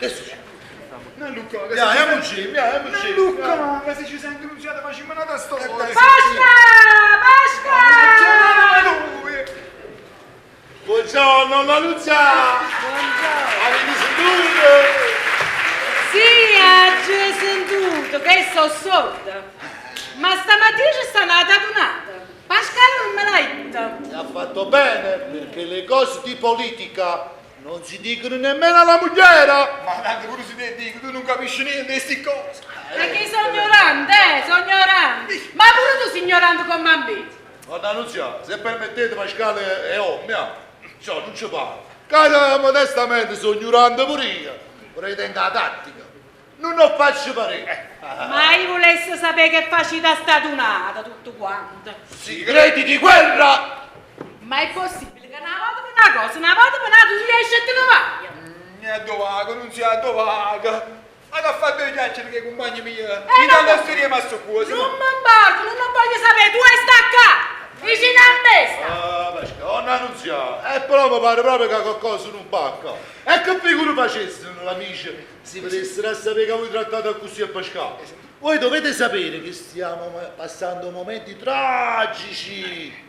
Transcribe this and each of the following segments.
Che succede? Non Luca, che Ya, se- andiamoci, andiamoci. Non Luca, che se ci sente Nunziata facciamo un'altra storia. Pasca! Pasca! Chiamalo lui! Buongiorno, la Nunzia! Buongiorno. Avete sentito? Sì, ha già sentito che sono sorda. Ma stamattina ci sta una adunata. Pasquale non me l'ha detto. E ha fatto bene, perché le cose di politica non si dicono nemmeno alla moglie. Ma tanto pure se te dico, tu non capisci niente di queste cose. Perché sono ignorante, sono ignorante. Ma pure tu sei ignorante come bambino. Guarda Nunzia, se permettete Pasquale è uomo, eh. Cioè, non ci parlo. Cara, modestamente sono ignorante pure io. Vorrei tenere la tattica. Non lo faccio parere. Ma io volessi sapere che facita sta adunata tutto quanto. Segreti di guerra! Ma è possibile che una volta per una cosa, una volta per un'altra tu riesci a te ne vai? Ne dove non si dove Ma che ha fatto le chiacchiere che i compagni miei? Eh, Mi no. danno storia ma su cosa? Non mi importa, non lo voglio sapere, tu stai qua, vicino a me sta. Ah, Pasquale, non annunziare. E però mi pare proprio che qualcosa non pacca. E che figura facessero l'amici se vedessero a sapere che voi trattate così a Pasquale? Voi dovete sapere che stiamo passando momenti tragici.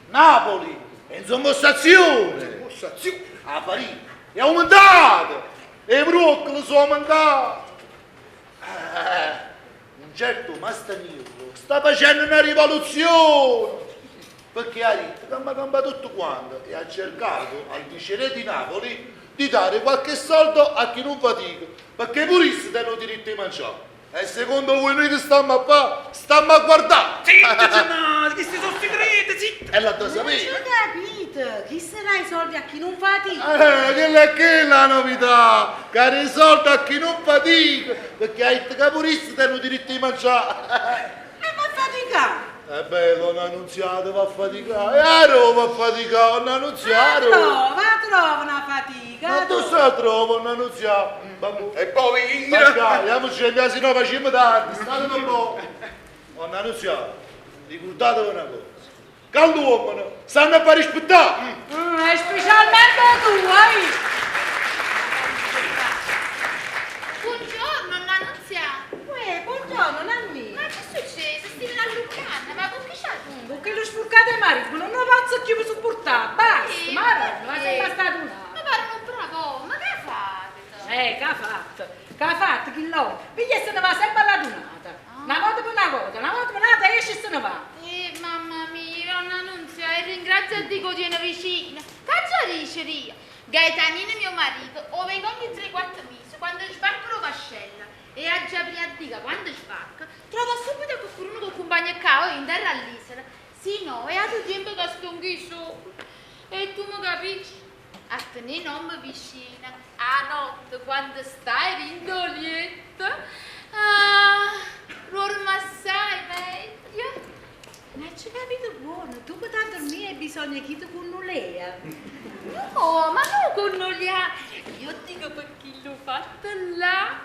Napoli è in sommostazione. Mossazione! La farina è aumentata e i broccoli sono aumentati. Un certo Mastaniello sta facendo una rivoluzione perché ha detto che mi cambia tutto quanto e ha cercato al viceré di Napoli di dare qualche soldo a chi non fatica perché i puristi hanno diritto di mangiare. E secondo voi noi che stiamo a fare? Stiamo a guardare! Zitto, Gennaro, che si sono segreti, zitto! E l'ha da Non ci sapere! ho capito, chi sarà i soldi a chi non fatica? Quella è che è la novità, che ha risolto a chi non fatica, perché ai capuristi hanno diritto di mangiare. E va a faticare. È bello, non annunziato, va a faticare. E a Roma a faticare, non annunziato. Trova, trova una fatica. Ma tu trova. sa trova, non annunziato. Vabbè. E poi io! Pasquale, andiamoci, se no facciamo tardi, state un po'. Non annunziato, ricordatevi una cosa, che all'uomo sanno far rispettare. E specialmente tu, eh? Buongiorno, nonna Nunzia. Uè, buongiorno, Nanni. Ma che succede? Stai alluccando, ma con chi c'è tu? Con che lo sfurcate marito, non lo posso più sopportare, basta, Sì, ma perché? ma sei stata una. Ma pare un bravo, ma che fate? Che ha fatto? Che ha fatto chi l'ho? Piglia e se ne va sempre alla donata. Una volta per una volta, una volta per un'altra esce e se ne va. Mamma mia, nonna Nunzia, e ringrazio a Dio che tiene vicino. Che dice io? Gaetanino mio marito, o vengo ogni 3-4 mesi, quando sbarco la vascella, e a già a dica quando sbarca, trova subito qualcuno che accompagna qua o in terra all'isola. Sì, no, è altro tempo che sto qui solo. E tu mi capisci? A tenere nome vicina, a notte quando stai rindolietto, ah, dormi assai meglio. Ma ci capito buono, tu per dormire hai bisogno che tu con lei. No, ma non con noia. Io dico perché l'ho fatta là.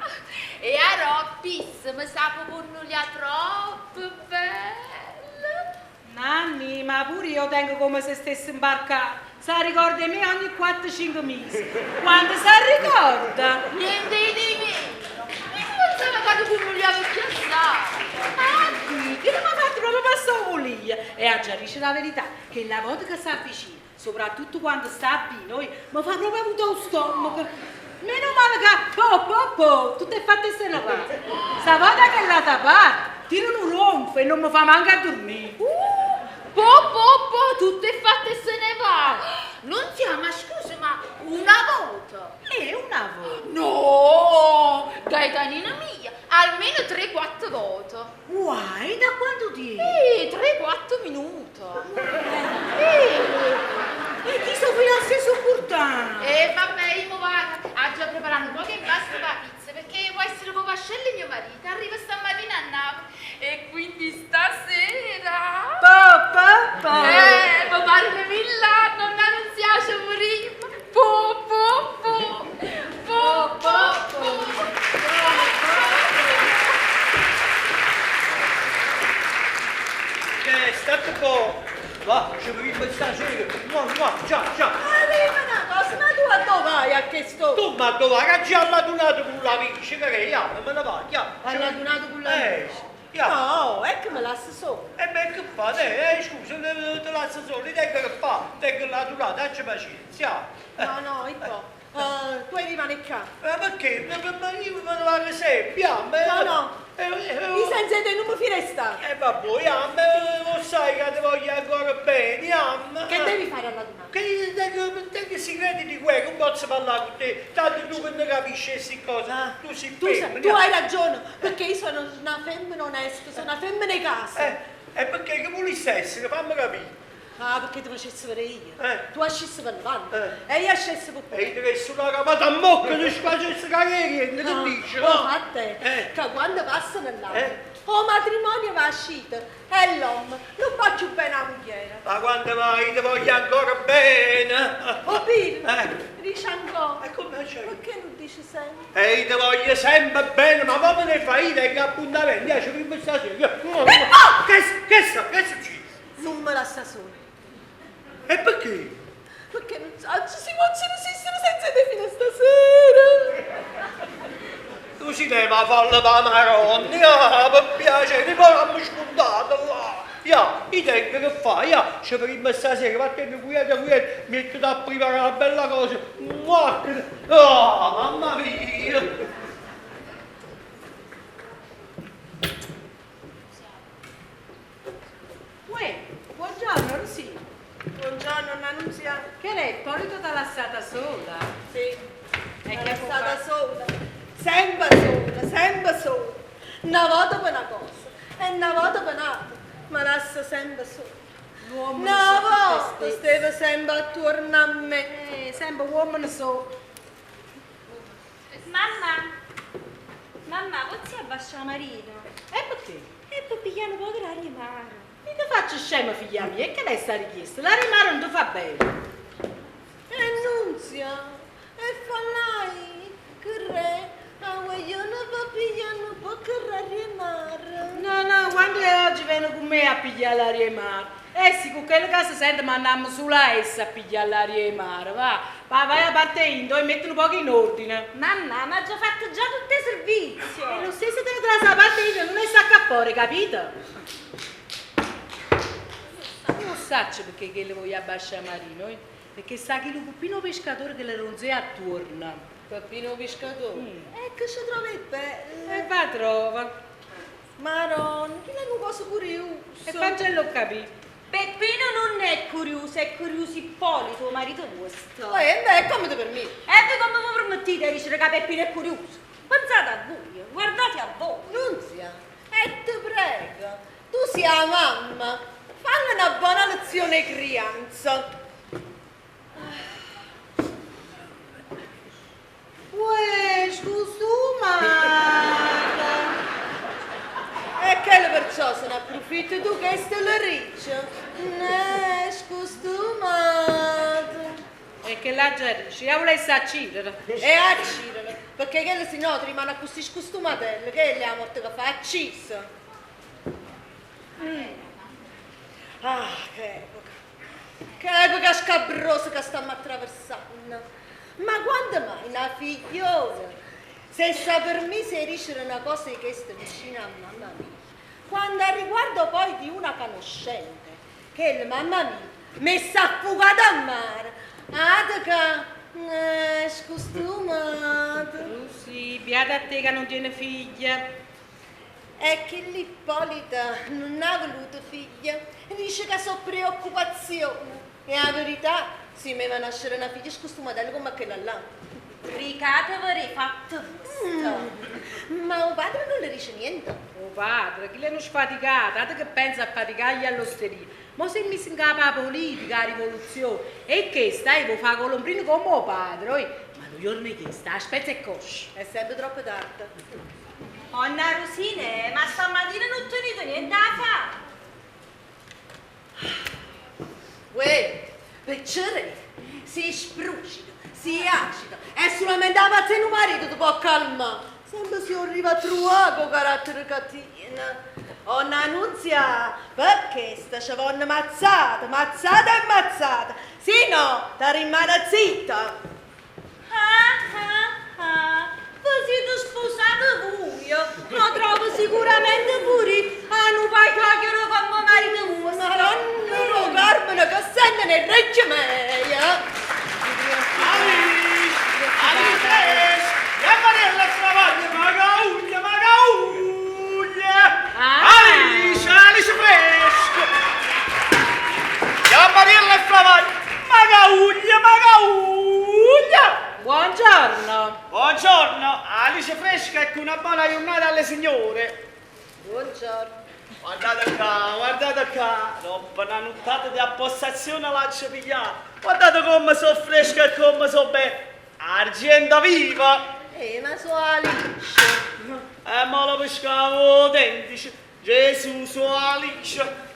E a Roppis mi sapo con noia troppo bello. Nanni, ma pure io tengo come se stessi imbarcata. Sa ricorda di me ogni 4-5 mesi. Quando sa ricorda? Niente di meno. Mi pensavo che tu con noia perché assai. Ah, qui, che non mi ha fatto proprio passare volia. E a già dice la verità, che la volta che si avvicina, soprattutto quando sta a noi, mi fa proprio avuto lo stomaco. Meno male che po po po, tutte e fatte se ne va. Stavolta che la tapata, tira un ronfo e non mi fa manco a dormire. Po po po, tutte e fatte se ne va. Non ma scusa, ma una volta. Una volta. No, Gaetanina mia, almeno 3-4 volte. Guai, da quanto tempo? 3-4 minuti. E chi so fino a se sopportare? E vabbè, io mo vado a già preparare un po' che impasto per la pizza, perché può essere con vascello mio marito, arriva stamattina a Napoli e quindi stasera... Po po po. Mi pare che mille, non non si piace morire. Po po po. Po po po. State un po'. Va, ci vediamo stasera. Mua, mua, ciao, ciao. Ma dimmi una cosa, ma tu a dove vai a a chest'ora? Tu ma addò vai? Che già l'adunato con l'amici, che è? Ja, me ne vado, ja. All'adunato con l'amici? Ja. No, è che me lascia sola. E beh, che fa? Eh, scusa, te lascio solo, tengo che fa, tengo l'adunato, dacci pazienza, ja. No, no, io no. Tu rimani qua. Ma perché? Ma io me ne vado sempre, ja, ma... No, no. Io senza te non mi fido stare. Eh, vabbè, ja, ma lo sai che ti voglio ancora bene, ja, ma... Che devi fare all'adunato? Che tengo i segreti di guerra, non posso parlare con te, tanto tu che ne capisci queste cose, tu sei Tu, femmina. tu hai ragione, perché io sono una femmina onesta, sono una femmina di casa. E perché che volessi essere? Fammi capire. Ah, perché ti facessi vedere io? Eh. Tu ascessi per l'avanti e io ascessi per E io che sono una capata a bocca, tu facessi carriera, che Ah, dici? Ho No? fatto è Eh. che quando passano là, Eh. o matrimonio va uscito e l'uomo non fa più bene la moglie. Ma quando mai ti voglio ancora bene? Oh, Pino, Eh. dice ancora. E come c'è? Perché non dici sempre? E io ti voglio sempre bene, ma come ne fai? Io tengo appuntamento, io ci prima stasera. Io... E poi! Che, che succede? Non me la sta sola. E perché? Perché non so, si possono esistere senza te fino a stasera. Tu si leva falla da Maronna, ah, per piacere, poi l'hanno spuntato là. Ya, io tengo che fai, ya, ci prima stasera, vattene quieta, quieta, metti da preparare una bella cosa. Mua, che- Oh, mamma mia! Uè, buongiorno Rosina. Buongiorno, Nannunzia. Che è? Ippolito t'ha lasciata sola? Sì. E Era che può stata fare? sola. Sempre sola, sempre sola. Una volta per una cosa e una volta per un'altra. Ma lascia sempre sola. L'uomo Una so volta te stesso. stava sempre attorno a me. Sempre uomo so. Mamma, mamma, pozzi abbasciare marito? E perché? E poi pigliano poco la rimare. Mica faccio scema figlia mia, e che lei sta richiesta? La rimare non ti fa bene. E Nunzia, e fa lei, che re, a guaglione va pigliando poco la rimare. No, no, quando è oggi viene con me a pigliare l'aria mare. Eh sì, con quello che si sente ma andiamo sulla essa a pigliare l'aria mare, va. Va, vai a parte in, e metti un po' in ordine. Mamma, ma ha già fatto già tutto il servizio. E lo stesso deve trasare a parte in, non è sacca capito? Non saccio perché che le voglio abbasciare Marino, eh? Perché sa che il pupino pescatore che le ronzea attorno. Peppino pescatore. E che ci trovi bello. E va trova. Maron, chi è una cosa curiosa. E faccelo capire. Peppino non è curioso, è curioso Ippolito, marito vostro. Eh, beh, come ti permetti? E voi come vi permettete di dire che Peppino è curioso? Pensate a voi, guardate a voi. Nunzia, e ti prego, tu sei la mamma, falle una buona lezione di crianza. Uè, scusumata. E che le perciò se ne approfitti tu che stai la riccia? Ne, scostumato. E che la già dice, io volessi accidere. E accidere, perché quella si no, ti rimane così scostumatella, che è la morte che fa accisa. Mm. Ah, che epoca. Che epoca scabrosa che stiamo attraversando. Ma quando mai una figliola, se sa per me se dicere una cosa di questa vicina a mamma mia, quando a riguardo poi di una conoscente, che è la mamma mia, mi si affogata a mare, ah, che scostumato. Sì, beata a te che non tiene figlia. È che l'Ippolita non ha voluto figlia, dice che sono preoccupazione. E la verità, si mi va a nascere una figlia scostumatella come quella là. Ricatevi fatto Mm. Ma il padre non le dice niente. Oh padre, chi l'è non sfaticato, dato che pensa a faticargli all'osteria. Ma se mi si incapa la politica, la rivoluzione, e che stai, vuoi fare colombrino come mio padre, oi? Ma lo giorno che sta, aspetta e coscia. È sempre troppo tardi. Onna Rosine, ma stamattina non tenete niente da fare. Uè, pecciore, si sprucida, si agita, è solamente la mazza in un marito ti può calmare. Sempre si arriva a trovare con carattere cattivo. Onna Nunzia, perché sta ci vanno mazzata, mazzata e mazzata. Se no, ti rimane zitta. Ah, Magauglia, magauglia! Buongiorno. Buongiorno, Alice fresca e con una buona giornata alle signore. Buongiorno. Guardate qua, guardate qua, dopo una nottata di appostazione l'ha pigliata. Guardate come sono fresca e come sono bella. Argento viva! Ma so Alice. E ma lo pescavo autentici. Gesù, so Alice.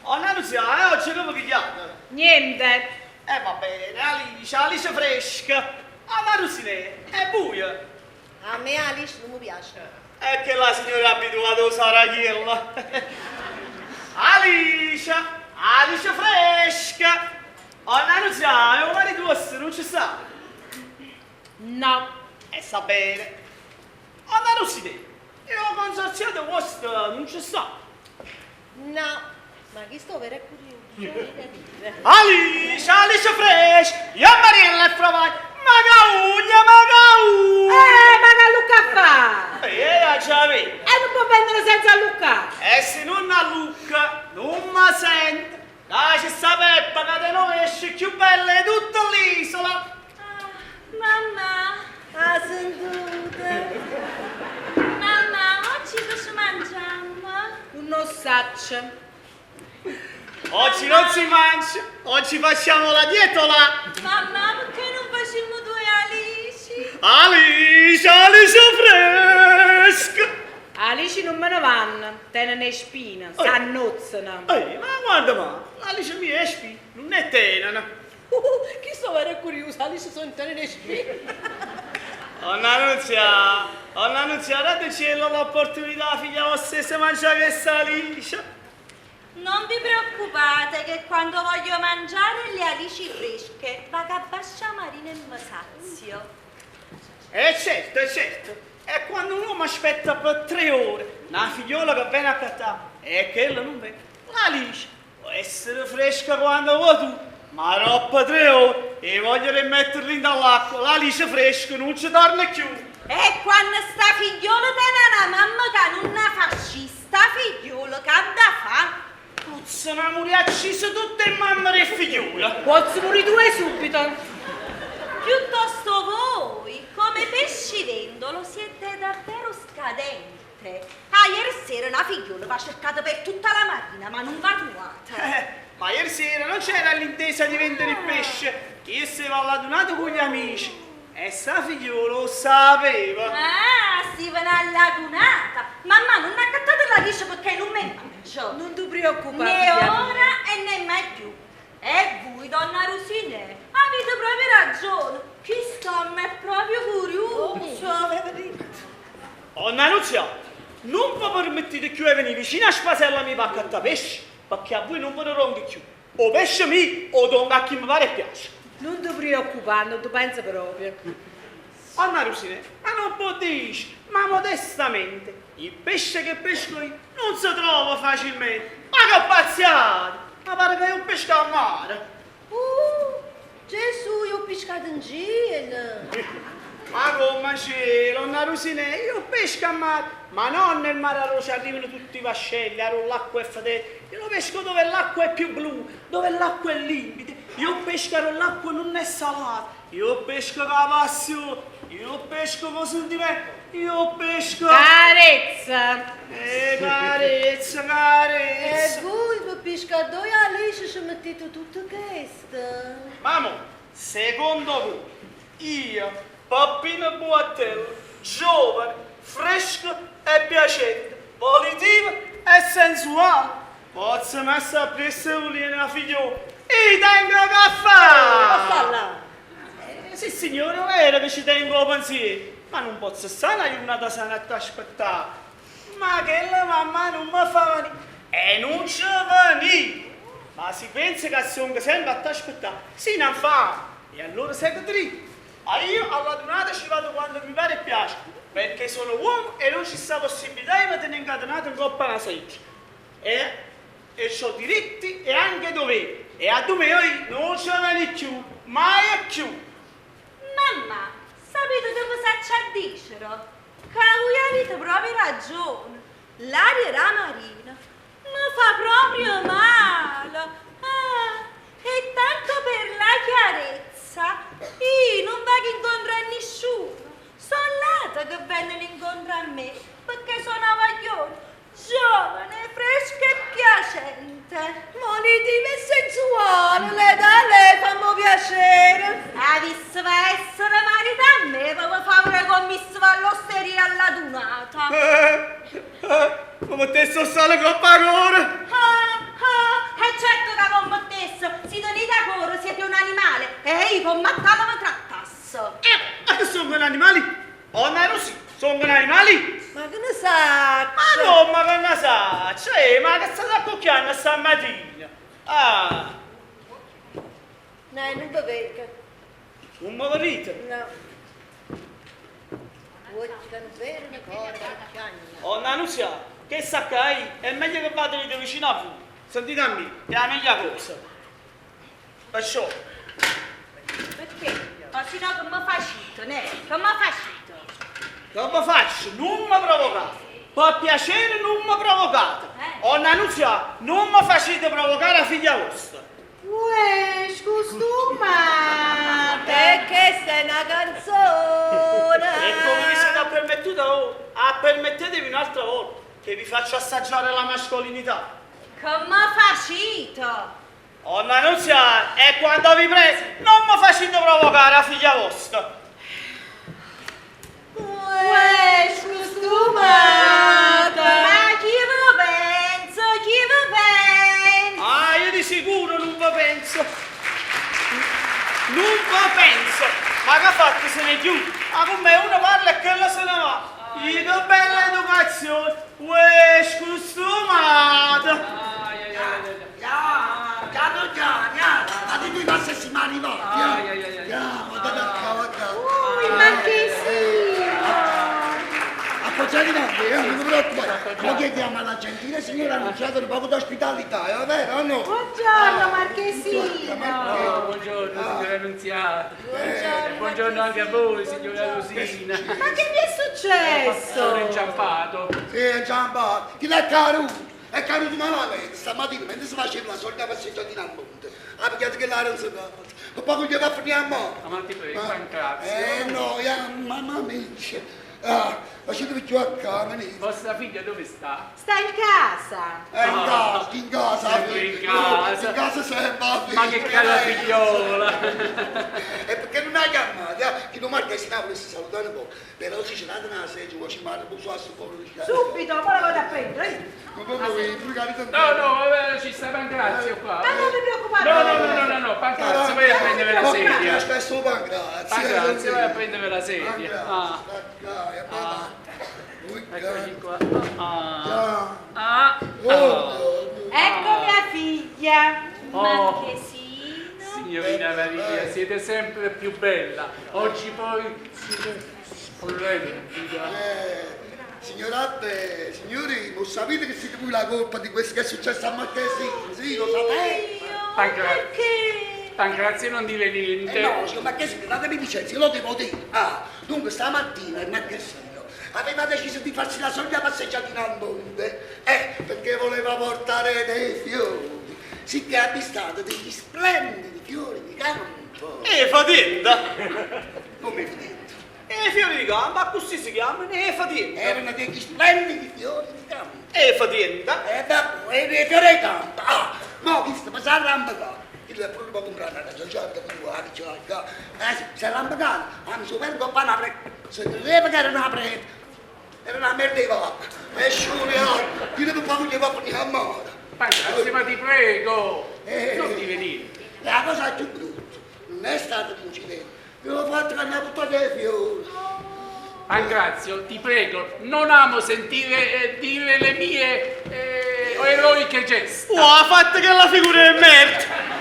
Oh, non si ha, oggi come pigliate? Niente. Va bene, Alice, Alice fresca. Ah, ma Rusine, è buio. A me Alice non mi piace. È che la signora è abituata a usare la chiella. Alice, Alice fresca. Oh, non si ha, è un marito vostro, non ci sta. No. E sta bene. Oh, ma Rusine, io consorziato vostro non ci sta. No, ma chi sto vero è curioso. Alice, Alice fresh, io Mariella e Fravai, magauglia, magauglia. Ma che Luca fa? Già vedo. E non può vendere senza Luca. E se non a Luca, non mi sente. Dai, c'è sta Peppa che te non esce più bella di tutta l'isola. Ah, mamma, Ha sentito? mamma, oggi cosa mangiamo? Non saccio. Oggi non si mangia, oggi facciamo la dietola. Mamma, perché non facciamo due alici? Alice, Alice fresca. Alici non me ne vanno, tengono le spine, si annozzano. Ehi, ma guarda ma, l'Alice mia è spina, non è tenana. Chi sto vero è curioso, Alice sono tenere le spine. Onna Nunzia, onna Nunzia, dateci l'opportunità, figlia vostra, se mangia questa Alice. Non vi preoccupate che quando voglio mangiare le alici fresche vado a Bascia Marina e mi sazio. Eh certo, è certo. E quando un uomo aspetta per 3 ore una figliola che viene a cattare e che ella non viene, l'Alice può essere fresca quando vuoi tu, ma dopo 3 ore e voglio rimetterli dall'acqua, l'Alice fresca non ci torna più. E quando sta figliola tiene una mamma che non è fascista, figliola che ha da fa? Puzza, ma morì ucciso tutte le mamme e figliola. Posso morire due subito. Piuttosto voi, come pescivendolo, siete davvero scadente. Ah, ieri sera una figliola va cercata per tutta la marina, ma non va trovata. Ma ieri sera non c'era l'intesa di vendere il pesce. Io stavo all'adunato con gli amici. E sta figliola lo sapeva. Ah, si va all'adunata. Mamma non ha accattato la liscia perché non me mangio. Non ti preoccupare. Né ora e né mai più. E voi, donna Rosine, avete proprio ragione. Chi sta è proprio curioso. Donna Nunzia, non vi permettete più di venire vicino a spasella mia per accattare pesce, perché a voi non ve ne ronchi più. O pesce mi o donga a chi mi pare e piace. Non ti preoccupare, non ti penso proprio. Anna Rosine, ma non può dire, ma modestamente, il pesce che pesco io non si trova facilmente. Ma che pazziate! Ma pare che io pesco a mare. Gesù, io ho pescato in cielo. Ma come cielo, Anna Rosine, io pesco a mare, ma non nel mare a Rosa arrivano tutti i vascelli, l'acqua è fedele. Io lo pesco dove l'acqua è più blu, dove l'acqua è limpida. Io pesco dove l'acqua non è salata. Io pesco con la passione, io pesco con sentimento, io pesco... Carezza! Carezza, carezza! E voi per pescare due alici ci mettete tutto questo? Mamma, secondo voi, io, Pappino Buattello, giovane, fresco e piacente, volitivo e sensuale, posso mettere a presso una figliola e tengo caffè! Passa là! Sì signore, è vero che ci tengo a pensiero, ma non posso stare una giornata sana a ti aspettare. Ma che la mamma non mi fa venire, e non ci venire. Ma si pensa che sono sempre a ti aspettare, si non fa. E allora sei dritto. Ah, io alla donata ci vado quando mi pare e piace, perché sono uomo e non ci sta possibilità di mettere incatenato in coppa una seggia. E ho diritti e anche doveri. E a dove io non ci vengo più, mai più. Mamma, sapete dove sa a dicere? Che voi avete proprio ragione. L'aria da marina mi fa proprio male. Ah, e tanto per chiarezza, io nun vaco incontro a nisciuno, so' ll'ate che veneno incontro a me, pecché so' na guagliona giovane, fresca e piacente. Volitiva e sensuale, lei da lei, fammi 'o piacere. Avisseva essere marito a me pe ve fa una commissiva all'osteria all'adunata. Me mettesse 'o sale 'ncopp' 'a cora! Ah, ah, e certo ca v'o mettesse, si tenite 'a cora siete un animale e io comm'a tale ve trattasse. Ma che songo n'animali? Onna Rusì, songo n'animali? Ma che ne saccio? Ma comme che ne saccio? Eh, ma che state accucchianno stammatina? Ah! No, nun ve veco. Nun me vedite? No. Uocchie ca nun vedono, core ca chiagne. Onna Nunzià, chesta ccà è meglio che v'a tenite vicino a vui. Sentite a me, è 'a meglia cosa. Perciò. Pecché? O si no che me facite, neh? Che me facite? Che ve faccio? Nun me provocate. Pe piacere nun me provocate. Onna Nunzià, nun me facite provocare 'a figlia vosta. Uè, scustumata! E chesta è na canzone! E come vi siete permettuta ora, permettetevi un'altra volta che vi faccio assaggiare la mascolinità. Che me facite? Onna Nunzià, e quando vi prego, non mi facite provocare 'a figlia vostra. Uè, scustumata! Ma chi ve pensa, chi ve pensa? Ah, io di sicuro nun ve penso. Nun ve penso. Ma che fatto se ne chiude? Ma come uno parla e chella se ne va. Ih, che bella educazione. Uè, scustumata. Ja, piano piano, ja, ma di due passi si ma arrivati, ja. Ja, guardate qua, guardate. Uh, il marchesino! Appoggiate da me, eh, non mi preoccupare. Mo chiediamo alla gentile signora Annunziata un poco d'ospitalità, è vero o no? Buongiorno marchesino! Oh, buongiorno signora Annunziata. Buongiorno, E buongiorno anche a voi signora Rosina. Ma che vi è successo? Sono inciampato. Sì, è inciampato. Chi l'è caduto? È caduto malamente. Stamattina, mentre si faceva la solita passeggiatina al monte, ha pigliato che l'aria non si fa. E poi gli va a finire a morte. Ma ti prego, Pancrazio. Eh no, ja, mamma mia. Ah, facetevi più a casa, venite. Vostra figlia dove sta? Sta in casa! È in casa, in casa. Sempre in casa. In casa sempre. Ma che cara figliola! E perché non ha chiamato? Eh? Che domani che si Napoli si salutano un po'. Però se ci date una sedia, ci manda un po' su povero di casa. Subito, ora vado a prendere! eh. Ma proprio voi, pure No, no, vabbè, ci sta Pancrazio qua. Ma non vi preoccupate! No, no, no, no, no, no, Pancrazio, vai a prendere la sedia. Spesso Pancrazio. Pancrazio, vai a prendere la sedia. Ah. Eccoci qua. Ah. Ah. Ah. Ecco mia figlia! Oh. Marchesino. Signorina Maria, siete sempre più bella. Oggi poi siete splendida. Signorate, signori, lo sapete che siete voi la colpa di questo che è successo a Marchesino? Sì, lo sapete? Pancrazio. Perché? Pancrazio non dire niente. Eh no, signor Marchesino, datemi licenza, io lo devo dire. Ah, dunque stamattina il Marchesino aveva deciso di farsi la solita passeggiatina al monte, perché voleva portare dei fiori. Sicché ha avvistato degli splendidi fiori di campo. E fa tinta. Come evidente. E fiori di campo, così si chiamano, e fa tinta. Erano degli splendidi fiori di campo. E fa tinta. E da e dei fiori di campo. Ah, ma ho visto, ma si è arrampicato. Il problema comprare una casa, già, già, si è arrampicato, ha messo per coppa una preta. Se credeva che era una preta, era una merda di vacca. E sciulia, io devo fare che va a finire a mare. Pancrazio, ma ti prego, Eh. non dire niente. La cosa più brutta non è stato l'incidente, ve l'ho fatto che mi ha buttato dei fiori. Pancrazio, ti prego, non amo sentire dire le mie eroiche gesta. Oh, ha fatto che la figura è merda.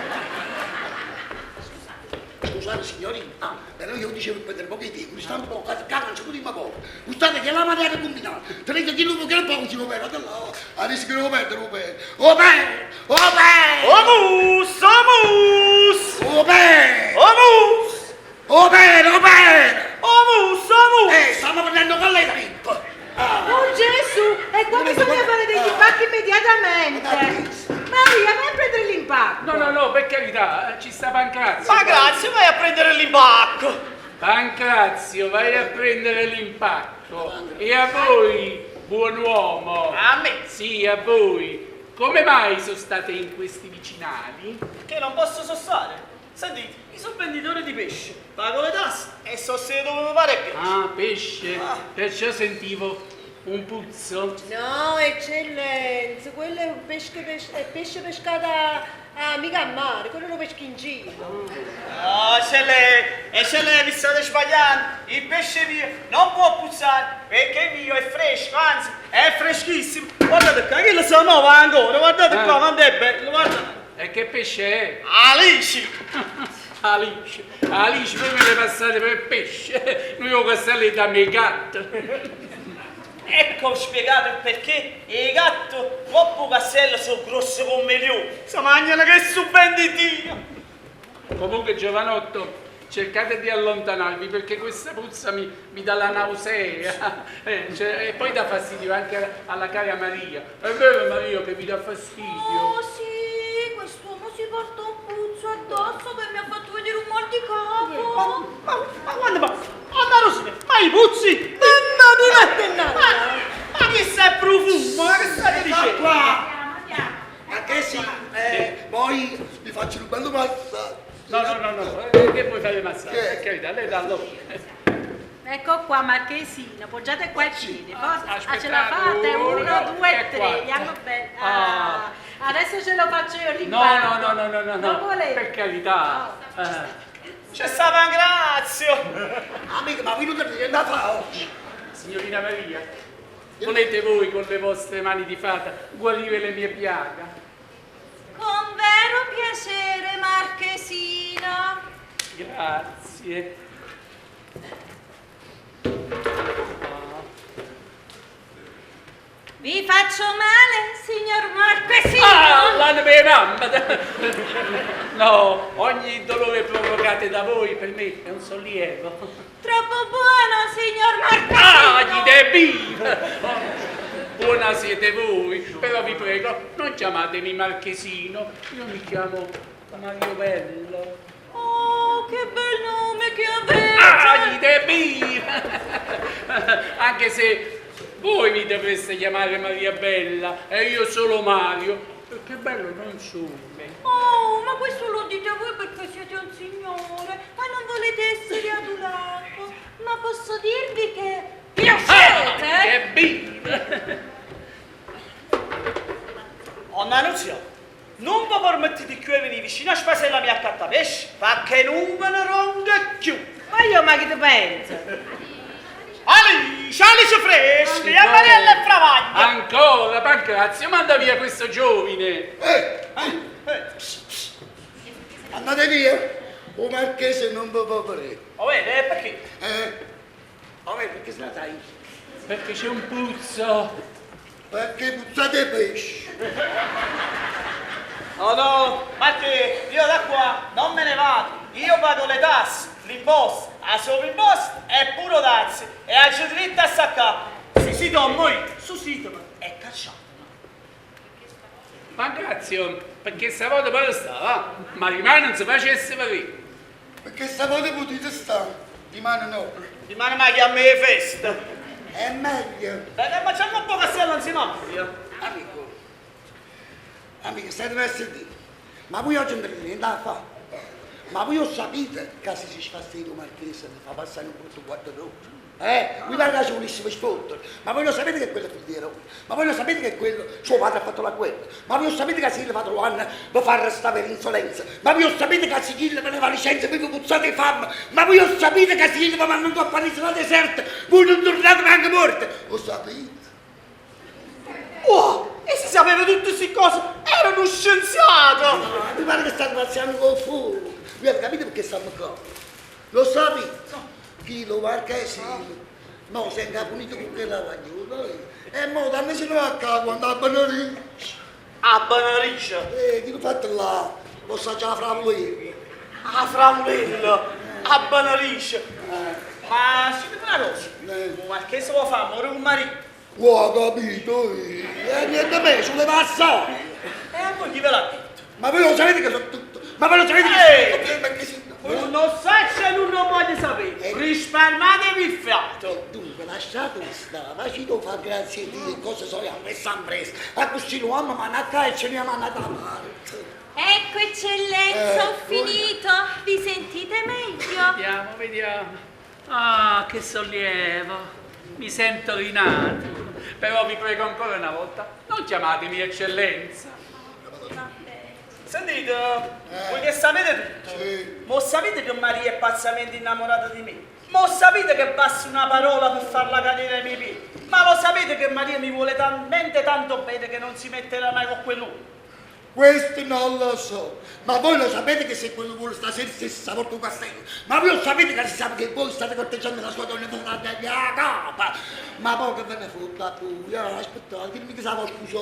Scusate signorina, ah, però io dicevo per pochi tempo, mi stanno poco, cazzo, non ci potremmo poco. Guardate che la materia è combinata, tenete chi lupo che non poco si lo perde, là, a rischio che lo perde, lo perde. Oh beh, oh beh! Oh mus, oh mus! Oh beh! Oh mus! Oh bene, oh bene! Oh mus, oh mus! Stiamo prendendo con le trip! Ah. Oh Gesù! E qua bisogna fare degli pacchi immediatamente! Maria, vai a prendere l'impacco. No, no, no, per carità, ci sta Pancrazio. Pancrazio, vai a prendere l'impacco. Pancrazio, vai a prendere l'impacco. E a voi, buon uomo. A me? Sì, a voi. Come mai sono state in questi vicinali? Perché non posso sostare. Sentite, io sono venditore di pesce, pago le tasse e so se dove mi pare e piace. Ah, pesce? Perciò sentivo un puzzo. No, eccellenza, quello è un pesce, è pesce pescato a, a- mica a mare, quello lo peschi in giro. Oh, ce l'hai, vi state sbagliando. Il pesce mio non può puzzare perché il mio è fresco, anzi, è freschissimo. Guardate qua, che lo so nuovo ancora, guardate qua, Ah. quanto è bello, guardate. E che pesce è? Alici! Alice, Alice, voi me le passate per pesce. Noi ho questa da me gatto. Ecco spiegato il perché i gatto troppo castello sono grossi come leoni. Si mangiano che su ben di Dio. Comunque, giovanotto, cercate di allontanarvi perché questa puzza mi dà la nausea. Cioè, e poi dà fastidio anche alla cara Maria. È vero Maria che vi dà fastidio? Oh sì, quest'uomo si porta un puzzo addosso che mi ha fatto vedere un mal di capo. Ma quando ma? Anna Rosina, ma i puzzi? Mamma mia, ma Ma, ma che sei profumo? Ma che stai dicendo? Qua! Ma che sì, poi vi faccio un bello massaggio. No, no, no, no, che puoi fare massaggio? Che? Per carità, lei dà allora. Ecco qua, Marchesino, poggiate qua il piede. Forza, ah, ce la Aspettate, fate? uno, Uno, due, e tre. quattro. Andiamo bene. Ah. Ah, Adesso ce lo faccio io No, l'impacco. no, no, no, no, no, Non no, volete? per carità. Eh, C'è sta Pancrazio! Amico, ma voi non avete niente da fare oggi. signorina Maria, volete voi con le vostre mani di fata guarire le mie piaghe? Con vero piacere, Marchesino. Grazie. Vi faccio male, signor Marchesino? Ah, l'anima mia mamma! No, ogni dolore provocato da voi per me è un sollievo. Troppo buono, signor Ah, Marchesino. gli debbi! Buona siete voi, però vi prego, non chiamatemi Marchesino, io mi chiamo Mario Bello. Oh, che bel nome che avete! Ah, gli debbi! Anche se voi mi dovreste chiamare Maria Bella e io solo Mario, perché bello non sono. Oh, ma questo lo dite voi perché siete un signore e non volete essere adulato. Ma posso dirvi che piacete? Ah, che bimba! Onna Nunzia, non vi permettete più di venire vicino a spasella mia a pesce, perché non ve ne ronda più. Ma io ma che ti penso? Alice, Alice freschi, e Mariella e Fravaglia. Ancora, Pancrazio, manda via questo giovine. Andate via, o marchese non vi può vedere. Oh, vede, perché? Oh, vedi, perché se la sai? Perché c'è un puzzo. Perché puzzate pesce. Oh no, ma che io da qua non me ne vado, io pago le tasse, l'imposta, la sovrimposta e puro dazi e a diritto a saccare. Si si do noi, su sito e cacciato. Pancrazio, perché stavolta poi stava, ma rimane non si facesse vedere. Perché stavolta potete stare, rimane no. Rimane mai che a me festa. È meglio. Beh, ma c'è un po' castello insieme a voi. Amico, amico, state per sentire. Ma voi oggi non avete niente da fare. Ma voi lo sapete che se si sfastidia un marchese mi fa passare un brutto guardo d'oro. Mi pare che ci volessimo sfottere. Ma voi lo sapete che quello è figlio di eroe. Ma voi lo sapete che quello, suo padre ha fatto la guerra. Ma voi lo sapete che se il padre lo hanno, vi fa arrestare per insolenza. Ma voi lo sapete che se chi ve ne va licenza, voi vi puzzate fame. Ma voi lo sapete che se vi mandano a fare l'isola deserta, voi non tornate neanche morte. Lo sapete? Oh, e se sapeva tutte queste cose, era uno scienziato! No, mi pare che stanno pazziando col fuoco. Voi avete capito perché stiamo qua? Lo sapete? Chi lo marchese? No, si è incapunito con quella guaglione. E mo dammi se no a casa quando a Benerice. A Benerice? Dico fatto là, lo sa già fra voi. Ah, Fraulello, a Benerice. Ma senti una cosa, il marchese vuole fare amore con marito. Ho capito, e niente me, sulle passate. E a voi chi ve l'ha detto? Ma voi lo sapete che so tutto! Ma voi lo sapete che sono il marchesino! Non lo saccio e non lo voglio sapere. Risparmiatevi il fiato. Dunque, lasciate stare, facite fa grazie a Dio, cose sono a messa in presa. A così l'uomo manna e ce ne manna da parte. Ecco, eccellenza, ho Eh, finito. Vi sentite meglio? Vediamo, vediamo. Ah, che sollievo. Mi sento rinato. Però vi prego ancora una volta, non chiamatemi eccellenza. Sentite, voi che sapete tutto, Sì. mo sapete che Maria è pazzamente innamorata di me? Mo sapete che basta una parola per farla cadere ai miei piedi? Ma lo sapete che Maria mi vuole talmente tanto bene che non si metterà mai con quell'uomo? Questo non lo so, ma voi lo sapete che se quello vuole stasera stessa porta un castello, ma voi lo sapete che si sa che voi state corteggiando la sua donna con la capa, ma poi che ve ne fotta pure, aspettate, che mica sa scusa,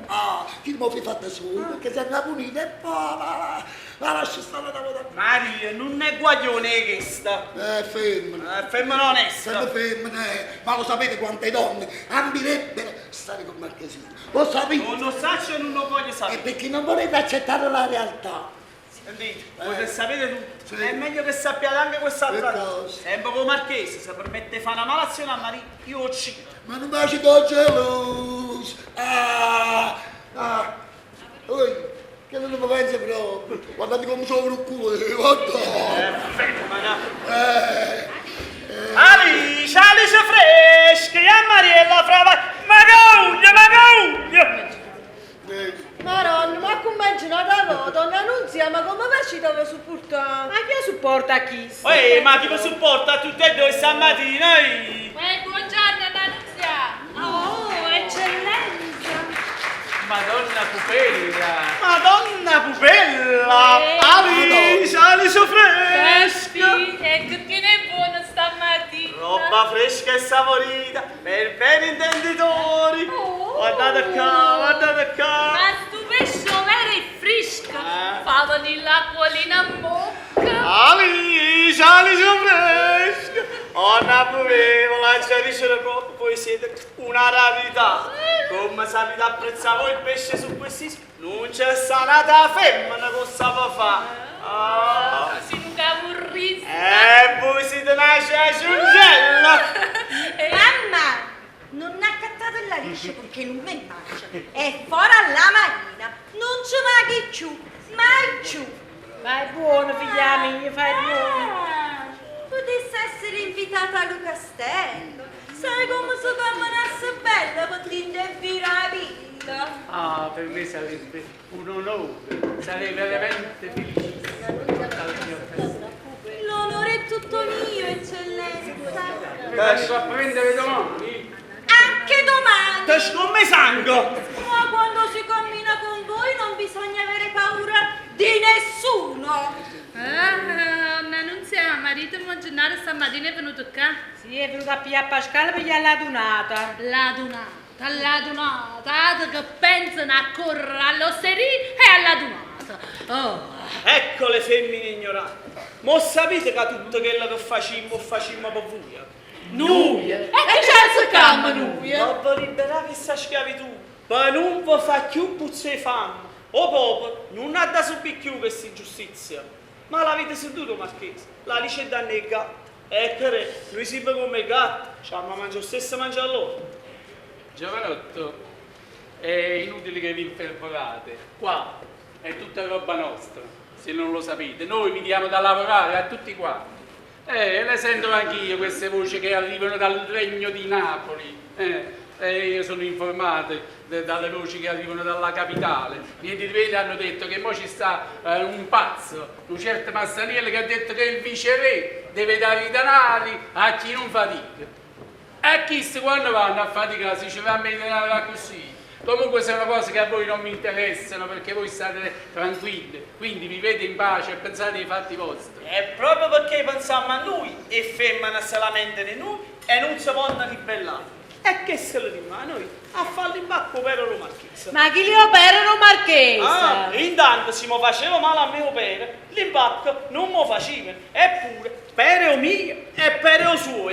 ah, chi mi ho fatta solo, perché si è una punita e poi va, va, lascia stare da volta. Maria non è guaglione questa, Femmina, è femmina onesta. sempre femmina, ma lo sapete quante donne ambirebbero stare con Marchesino, lo sapete? Non lo saccio e non lo voglio È sapere. perché non volete accettare la realtà. Sentite, voi che sapete tutto, Sì. è meglio che sappiate anche quest'altra Che cosa. cosa? Sempre con Marchese, se permette di fare una malazione a Maria, io uccido. Ma non baci da geloso. Ah, ah. Oi, che non mi pensa proprio. Guardate come sono il culo, guarda. Femmina. Eh, Alice, Alice fresca, e a Mariella frava, magogna, magogna! eh. Maronna, ma come immaginata voi, donna Nunzia, ma come facite a supportare? Ma chi supporta chi? Ehi, ma chi mi supporta tutte e due stamattina? eh? Eh, buongiorno, Nunzia. Oh, eccellenza. Madonna Pupella. Madonna pupella! Eh. Alice, Alice fresca! Peppi, e che tiene buono stamattina. Roba fresca e saporita, per ben intenditori! Oh. Guardate qua, guardate qua! Ma sto pesce vero è fresco. Eh. Fa venire l'acquolina in bocca. Alice, Alice fresca! Oh, Napoleon, la dicere proprio, voi siete una rarità. Come sapete apprezzare voi il pesce su questi non c'è sanata femmina che sa fare. Ah. Sei un camurrista. E voi siete una ciaciungella! Mamma, non accattate la liscia perché non mi mangia. È fuori alla marina, non ci va che più, mai più. Fai buono, figlia mia, fai buono. Ah, potesse essere invitata al castello. Sai come si camminasse bella per l'intervire la villa? Ah, per me sarebbe un onore, sarei veramente felicissimo di portare il mio castello. L'onore è tutto mio, eccellenza. Vengo a prendere domani. Anche domani. Te scomme sangue! Ma quando si cammina con voi non bisogna avere paura di nessuno. Ah, ma non siamo, marito Gennaro stamattina è venuto qua. Sì, è venuto a pigliare Pasquale per gli alla donata. La donata, la donata, altro che pensano a correre all'osteria e alla donata. Oh. Ecco le femmine ignoranti. Mo sapete che tutto quello che facciamo, facciamo per voi. Noi! E che c'è si chiama noi? Ma per liberare questa schiavitù, ma non vi fa più puzza di fame. O popolo non ha da subire più questa ingiustizia. Ma l'avete sentito, Marchese? La lice danno i gatti. E che noi siamo come i gatti, ci hanno mangiato stesso mangia loro. Giovanotto, è inutile che vi infervorate. Qua è tutta roba nostra, se non lo sapete. Noi vi diamo da lavorare a tutti quanti. Le sento anch'io queste voci che arrivano dal regno di Napoli. Io sono informato dalle voci che arrivano dalla capitale. Niente di meno hanno detto che mo ci sta un pazzo, un certo Massaniello, che ha detto che il viceré deve dare i denari a chi non fatica. E chi se quando vanno a faticare si ci va a denari così. Comunque sono cose che a voi non mi interessano perché voi state tranquilli, quindi vivete in pace e pensate ai fatti vostri. È proprio perché pensiamo a noi e femmina se lamentano di noi e non si possono ribellare. E che se lo rimane noi? A farlo in bacco per lo marchese. Ma chi li operano marchese? Ah, intanto se mi faceva male a me o pere, l'impacco non mi faceva. Eppure, pere o mio e pere o suo.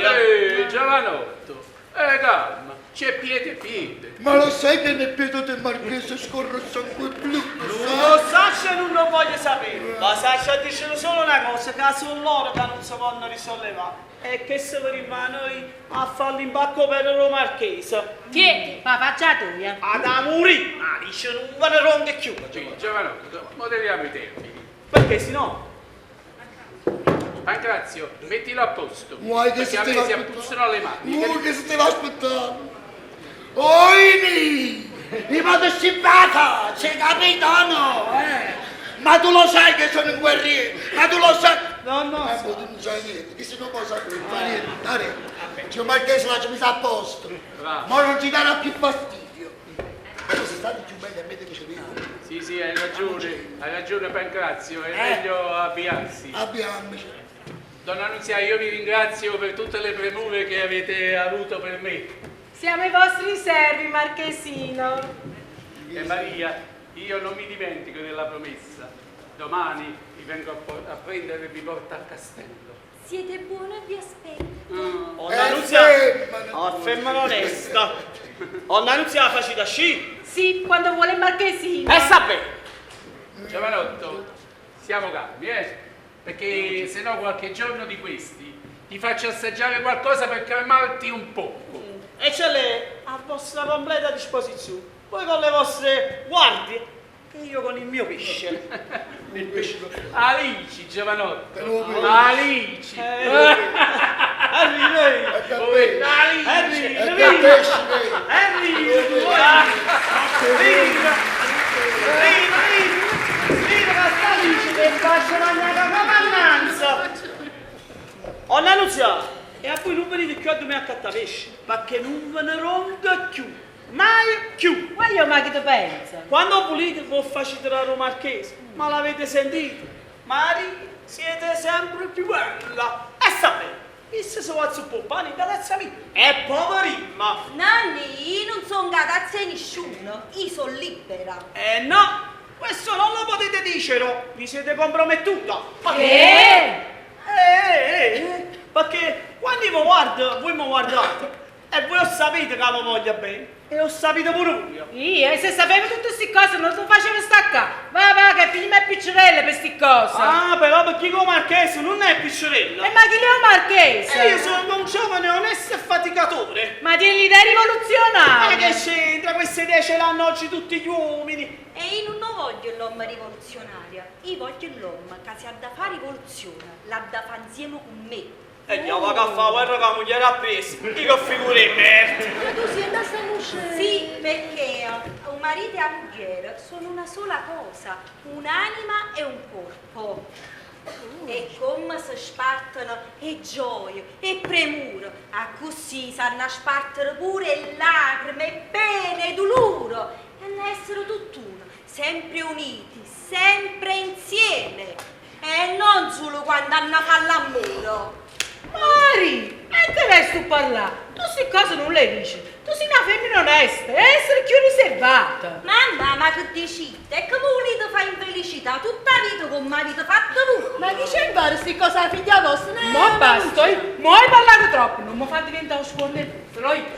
Giovanotto, Calma, c'è piede e piede. Ma lo sai che nel piede del marchese scorre sangue blu, lo Non sai? lo saccio e non lo voglio sapere, ma saccio dicono solo una cosa, che sono loro che non si possono risollevare e che se vi rimane noi a fare l'imbacco per il marchese. Tieni, ma faccia tua. Ad amore, ma dice non ve ne rompe più. Sì, giovanotto, moderiamo i termini. Perché se no? Pancrazio, mettilo a posto. Vuoi che perché si a te me va si appuzzano le mani. Vuoi che se te va aspettando? Oini! Mi vado scippata! C'hai capito o no? Eh? Ma tu lo sai che sono un guerriero! Ma tu lo sai! No, no. Eh, boh, tu non sai niente, che se non può sapere, non fa niente, dai. C'è un marchese l'ha messa a posto. Bravo. Ma non ci darà più fastidio. Ma se state più meglio a me che ci vedo. Sì, sì, hai ragione Pancrazio, è meglio avviarsi. Abbiamoci. Donna Nunzia, io vi ringrazio per tutte le premure che avete avuto per me. Siamo i vostri servi, Marchesino. E Maria, io non mi dimentico della promessa. Domani vi vengo a, a prendere e vi porto al castello. Siete buono e vi aspetto. Onna Eh, Nunzia, femmina. oh, femmina onesta. Onna Nunzia facita sci. Sì, quando vuole il Marchesino. E sa bene. Giovanotto, siamo calmi, eh? Perché se no qualche giorno di questi ti faccio assaggiare qualcosa per calmarti un poco. E ce l'è a vostra completa disposizione. Voi con le vostre guardie e io con il mio pesce. Il pesce Alici, giovanotto. Te lo Alici. Arriva, È Alici. arriva, È che pesce, vedi? arriva, arriva, arriva, arriva, sta Alice che faccia mangiare la mannanza. Onna Nunzia, e a voi non venite più a dormire a cattapesce, perché non ve ne ronca più, mai più. Ma io ma che ti penso? Quando volete vi facete la marchese, ma l'avete sentito? Mari, siete sempre più bella. E sapete, il se si va su pane da tazza mia, è poverina. Nanni, io non sono ragazza di nessuno, io sono libera. Eh no, questo non lo potete dire, no. Vi siete compromettuta. Ma Che? Perché quando io mi guardo, voi mi guardate. E voi lo sapete che mi voglio bene. E lo sapete pure voi. Io, e se sapevo tutte queste cose non ti facevo staccare. Va, va, che figli me piccerelle per queste cose. Ah, però perché come marchese non è piccerella. E ma chi le ho marchese? E io sono un giovane onesto e faticatore. Ma tieni l'idea rivoluzionaria. Ma che c'entra? Queste idee ce l'hanno oggi tutti gli uomini. E io non voglio l'uomo rivoluzionario, io voglio l'uomo che si ha da fare rivoluzione, l'ha da fare insieme con me. E io vado a fare guerra con la moglie appresso. Dico figure di merda. Ma tu sei andata a uscire. Sì, perché un marito e la moglie sono una sola cosa, un'anima e un corpo. E come si spartono e gioie e premure, a così sanno spartere pure lacrime e pene e dolore e hanno essere tutt'uno, sempre uniti, sempre insieme. E non solo quando hanno fatto l'amore. Mari, e che resti a parlare? Tu queste cose non le dici. Tu sei una femmina onesta e essere più riservata. Mamma, ma che dici? E come volete fare infelicità tutta la vita come avete fatto voi? Ma chi c'è in queste cose la figlia vostra? Mo basta, eh. mo hai parlato troppo, non mi fa diventare un scornetto.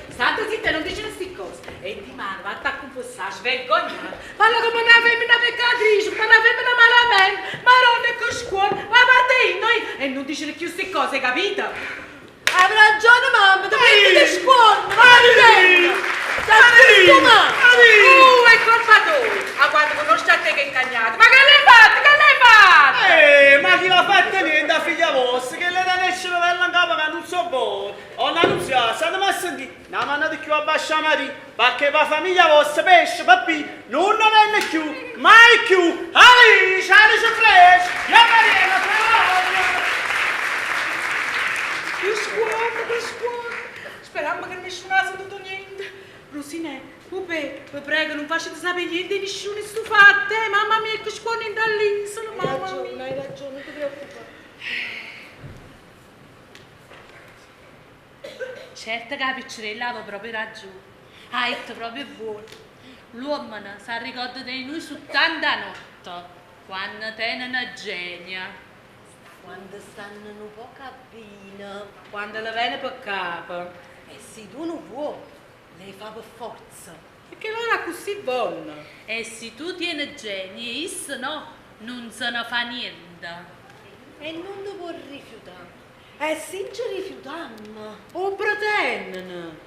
State zitta e non dici queste cose. E di mano, vatti a confessare, svergognata. Parla come una femmina peccatrice, come una femmina malamente. Maronna che scuola, ma va te noi e non dici più queste cose, hai capito? Hai ragione mamma, ti prendi di scuola, ma È colpa tua! A quando conosci a te che è incagnato! Ma che l'hai fatto? Che l'hai fatto? Ma chi l'ha fatta niente a figlia vostra, che le da nascere bella in capo che non so buono. O la nunzia, state mai a sentire, una manata più a bascia Maria, perché la famiglia vostra pesce, papì, non ne venne più, mai più. Alice, Alice Fresh, ya Maria, la voglio. Che scuola, che scuola! Speriamo che nessuno ha sentito niente. Rosinè, Pupè, vi prego, non facete sapere niente di nessuno sto fatto, eh? Mamma mia, che scuola in dall'isola, Hai mamma ragione, mia. hai ragione, non ti preoccupare. Certo che la piccerella aveva proprio ragione. Ha detto proprio buono. L'uomo si ricorda di noi su tanta notte, quando tengono genia, Quando stanno un po' cabina. quando le viene per capo. E si tu nun vuò, l'hê fa pe forza. Pecché loro accussì vonno. E si tu tiene genio e isso no, nun se ne fa niente. E nun te può rifiutà. E si nce rifiutammo. 'O pretenneno.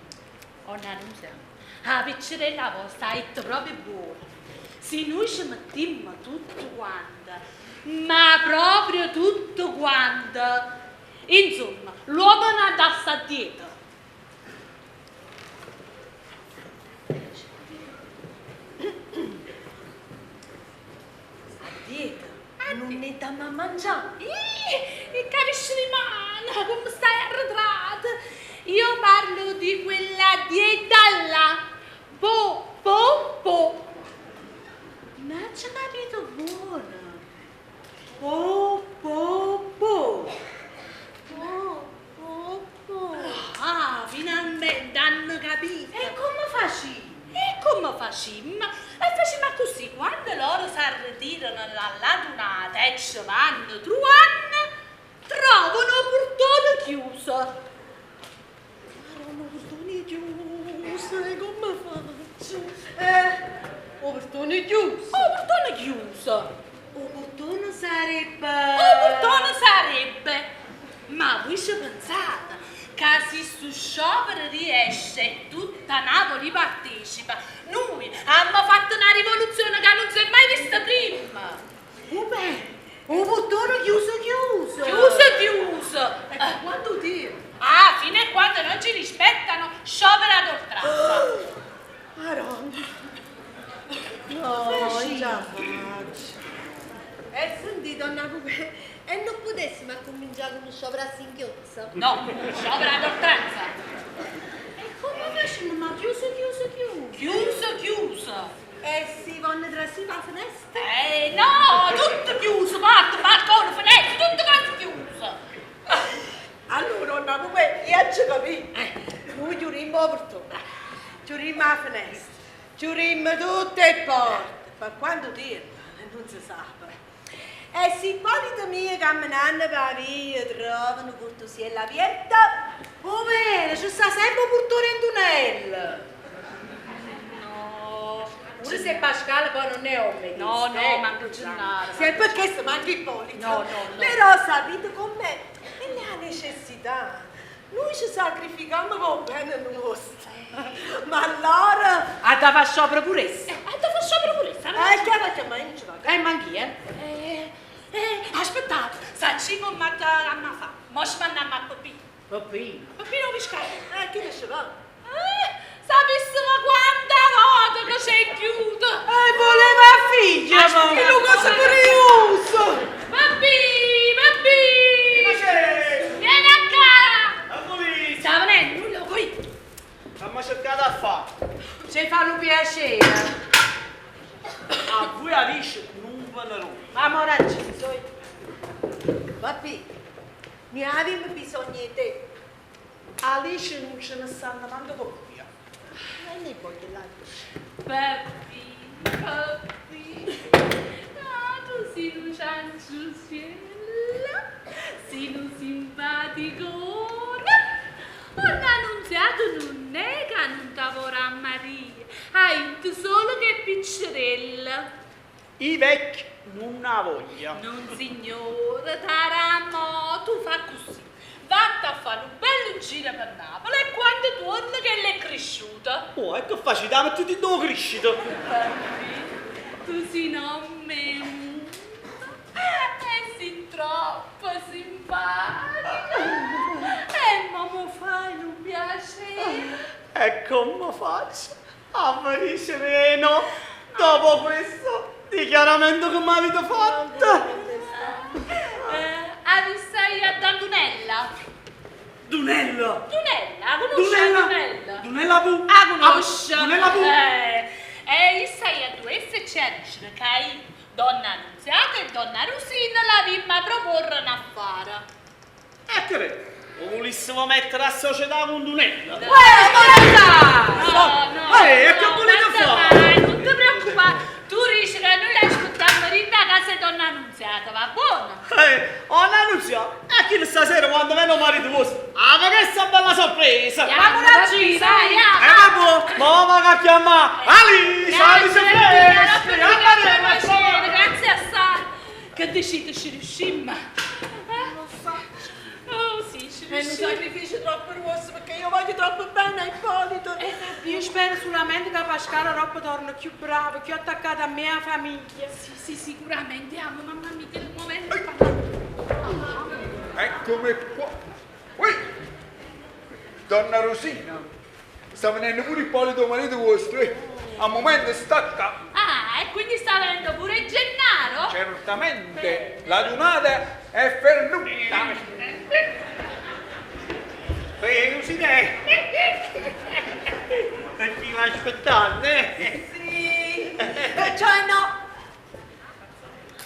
Onna Nunzia, 'a piccerella vosta ha 'itto proprio buono. Si nuje ce mettimmo tutte quante, ma proprio tutte quante, insomma, l'uomo n'ha da sta dietro. A dieta? Nun 'e dammo a mangià? Ih, e capisci rimane, come stai arretrata. Io parlo di quella dieta là. Po, po, po. N'aggio capito buono. Po, po, po. Po, po, po. Ah, finalmente hanno capito. E come facimmo? E come facimmo? E facimmo accussì, quando loro si ritirano dall'adunata e ci vanno truvanno, trovano 'o portone chiuso. Maronna, 'o portone chiuso, e come faccio? Eh, 'o portone chiuso. 'O portone chiuso. 'O portone sarebbe... 'O portone sarebbe... Ma voi ci pensate che se stu sciopero riesce e tutta Napoli partecipa, noi abbiamo fatto una rivoluzione che non si è mai vista prima. Come? 'O portone chiuso chiuso. Chiuso chiuso. E per quanto tempo? Ah, fino a quando non ci rispettano, sciopero ad oltranza. Maronna. No, non ce la faccio. E senti, donna Pupè, e non potessimo cominciare con uno sciopero a singhiozzo? No, sciopero ad oltranza. E come facciamo? Ma chiuso, chiuso, chiuso. Chiuso, chiuso. E si vanno trasì la finestra? No, tutto chiuso, porta, balcone, finestra, tutto quanto chiuso. Allora, donna Pupè, io ci capito. Noi chiudiamo il portone, chiudiamo la finestra, chiudiamo tutte le porte. Per quanto tempo? Non si sa. E se Ippolito mio camminando per la via trovano un portosiello aperto, Oh, bene, ci sta sempre un portone in tunnel. No. Pure se Pasquale poi non è uomo. No, no, manco Gennaro. Se perché se manca Ippolito. No, no, no. Però sapete com'è? È la necessità. Noi ci sacrifichiamo con bene nostro. Ma allora... Ha da fare sciopero pure essa. Ha da fare sciopero pure essa. Che faccio? Ma io non ci vado. Ma anch'io, eh. Aspettate, sacci come a fa. Mo ci mandiamo a Peppino. Peppino? Peppino Piscare. Chi ne ci va? Sapissimo quanta volta che c'è chiuso. Voleva figlia, ma... Che cosa curioso! Peppi, Peppi! Vieni a casa! Eccoli! Sta venendo, nulla qui. Stiamo cercando a fare. Ci fa un piacere. A voi Alice non ve ne rompo. Ma ora ci sono. Papi, ne abbiamo bisogno di te. Alice non ce ne stanno manco con via. Non ne voglio l'Alice. Peppi, Peppi. Ah, tu sei un cianciusiello. Sei un simpaticone. Ho annunziato non è che non t'avorà a Maria. Hai solo che è piccerella. I vecchi non la voglio. Non signore, Taramo, tu fa così. Vatti a fare un bel giro per Napoli e quando torna che l'è cresciuta. Oh, ecco facilità, ma tu ti do crescita. Papi, tu sei nome e sei troppo simpatico. E mo mi fai un piacere. E come faccio a venire sereno dopo questo dichiaramento che mi avete fatto? Avissai a Dunella? Dunella? Dunella, conosci Dunella? Dunella? Dunella Pu? Ah, conosci? Dunella Pu? E sai a due se c'è che io, donna Annunziata e donna Rosina la vimma a proporre un affare. E che è? Lo volessimo mettere a società con Dunella? No, no, E che no, volete guarda fare? mai, non ti preoccupare, tu dici che noi la aspettiamo in casa di donna Annunziata, va buono? Oh, Annunziata, e chi stasera quando viene il marito vostro? Ah, ma che sta bella sorpresa! stessa. Ma vai, vai, Eh, vabbè, mo vado a chiamare Alisa, Alisa Fresca, Grazie assai. Che decide, ci riuscimmo? Non so. Oh sì, ci È un riuscimmo. sacrificio troppo grosso perché io voglio troppo bene a Ippolito. Io spero solamente che Pasquale dopo torna più bravo, più attaccato a mia famiglia. Sì, sì, sicuramente amo, mamma mia, che momento. Eccomi qua. Ui! Donna Rosina, sta venendo pure Ippolito marito vostro, eh. Al momento stacca. Ah, e quindi sta venendo pure Gennaro? Certamente, la dunata è fernuta. Eh, Rosina, e ti va aspettando, eh? Sì. Cioè no.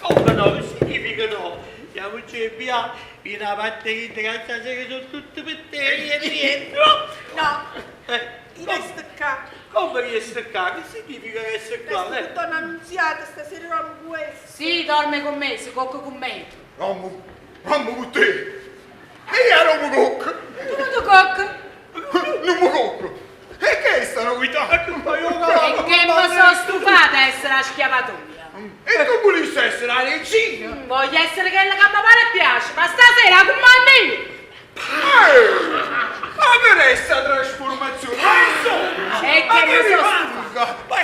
Come no? Che significa no? Siamoci via, vieni a parte che stasera sono tutte per te, vieni dentro. No. Eh, Io resto qua. Come resto qua? Che significa resto qua? Resto con donna Annunziata, stasera dormo questo. Sì, dorme con me, si cocca con me. Rommo, rommo con te. E io non mi cocco. Tu non ti cocca? Non mi cocco. E che è sta novità? E che mi sono stufata a essere la schiavatoia. E tu volessi essere la regina? Voglio essere quella che mi pare e piace, ma stasera con me! Ma per questa trasformazione? Ma insomma! E ma che mi mi sono manca? Ma,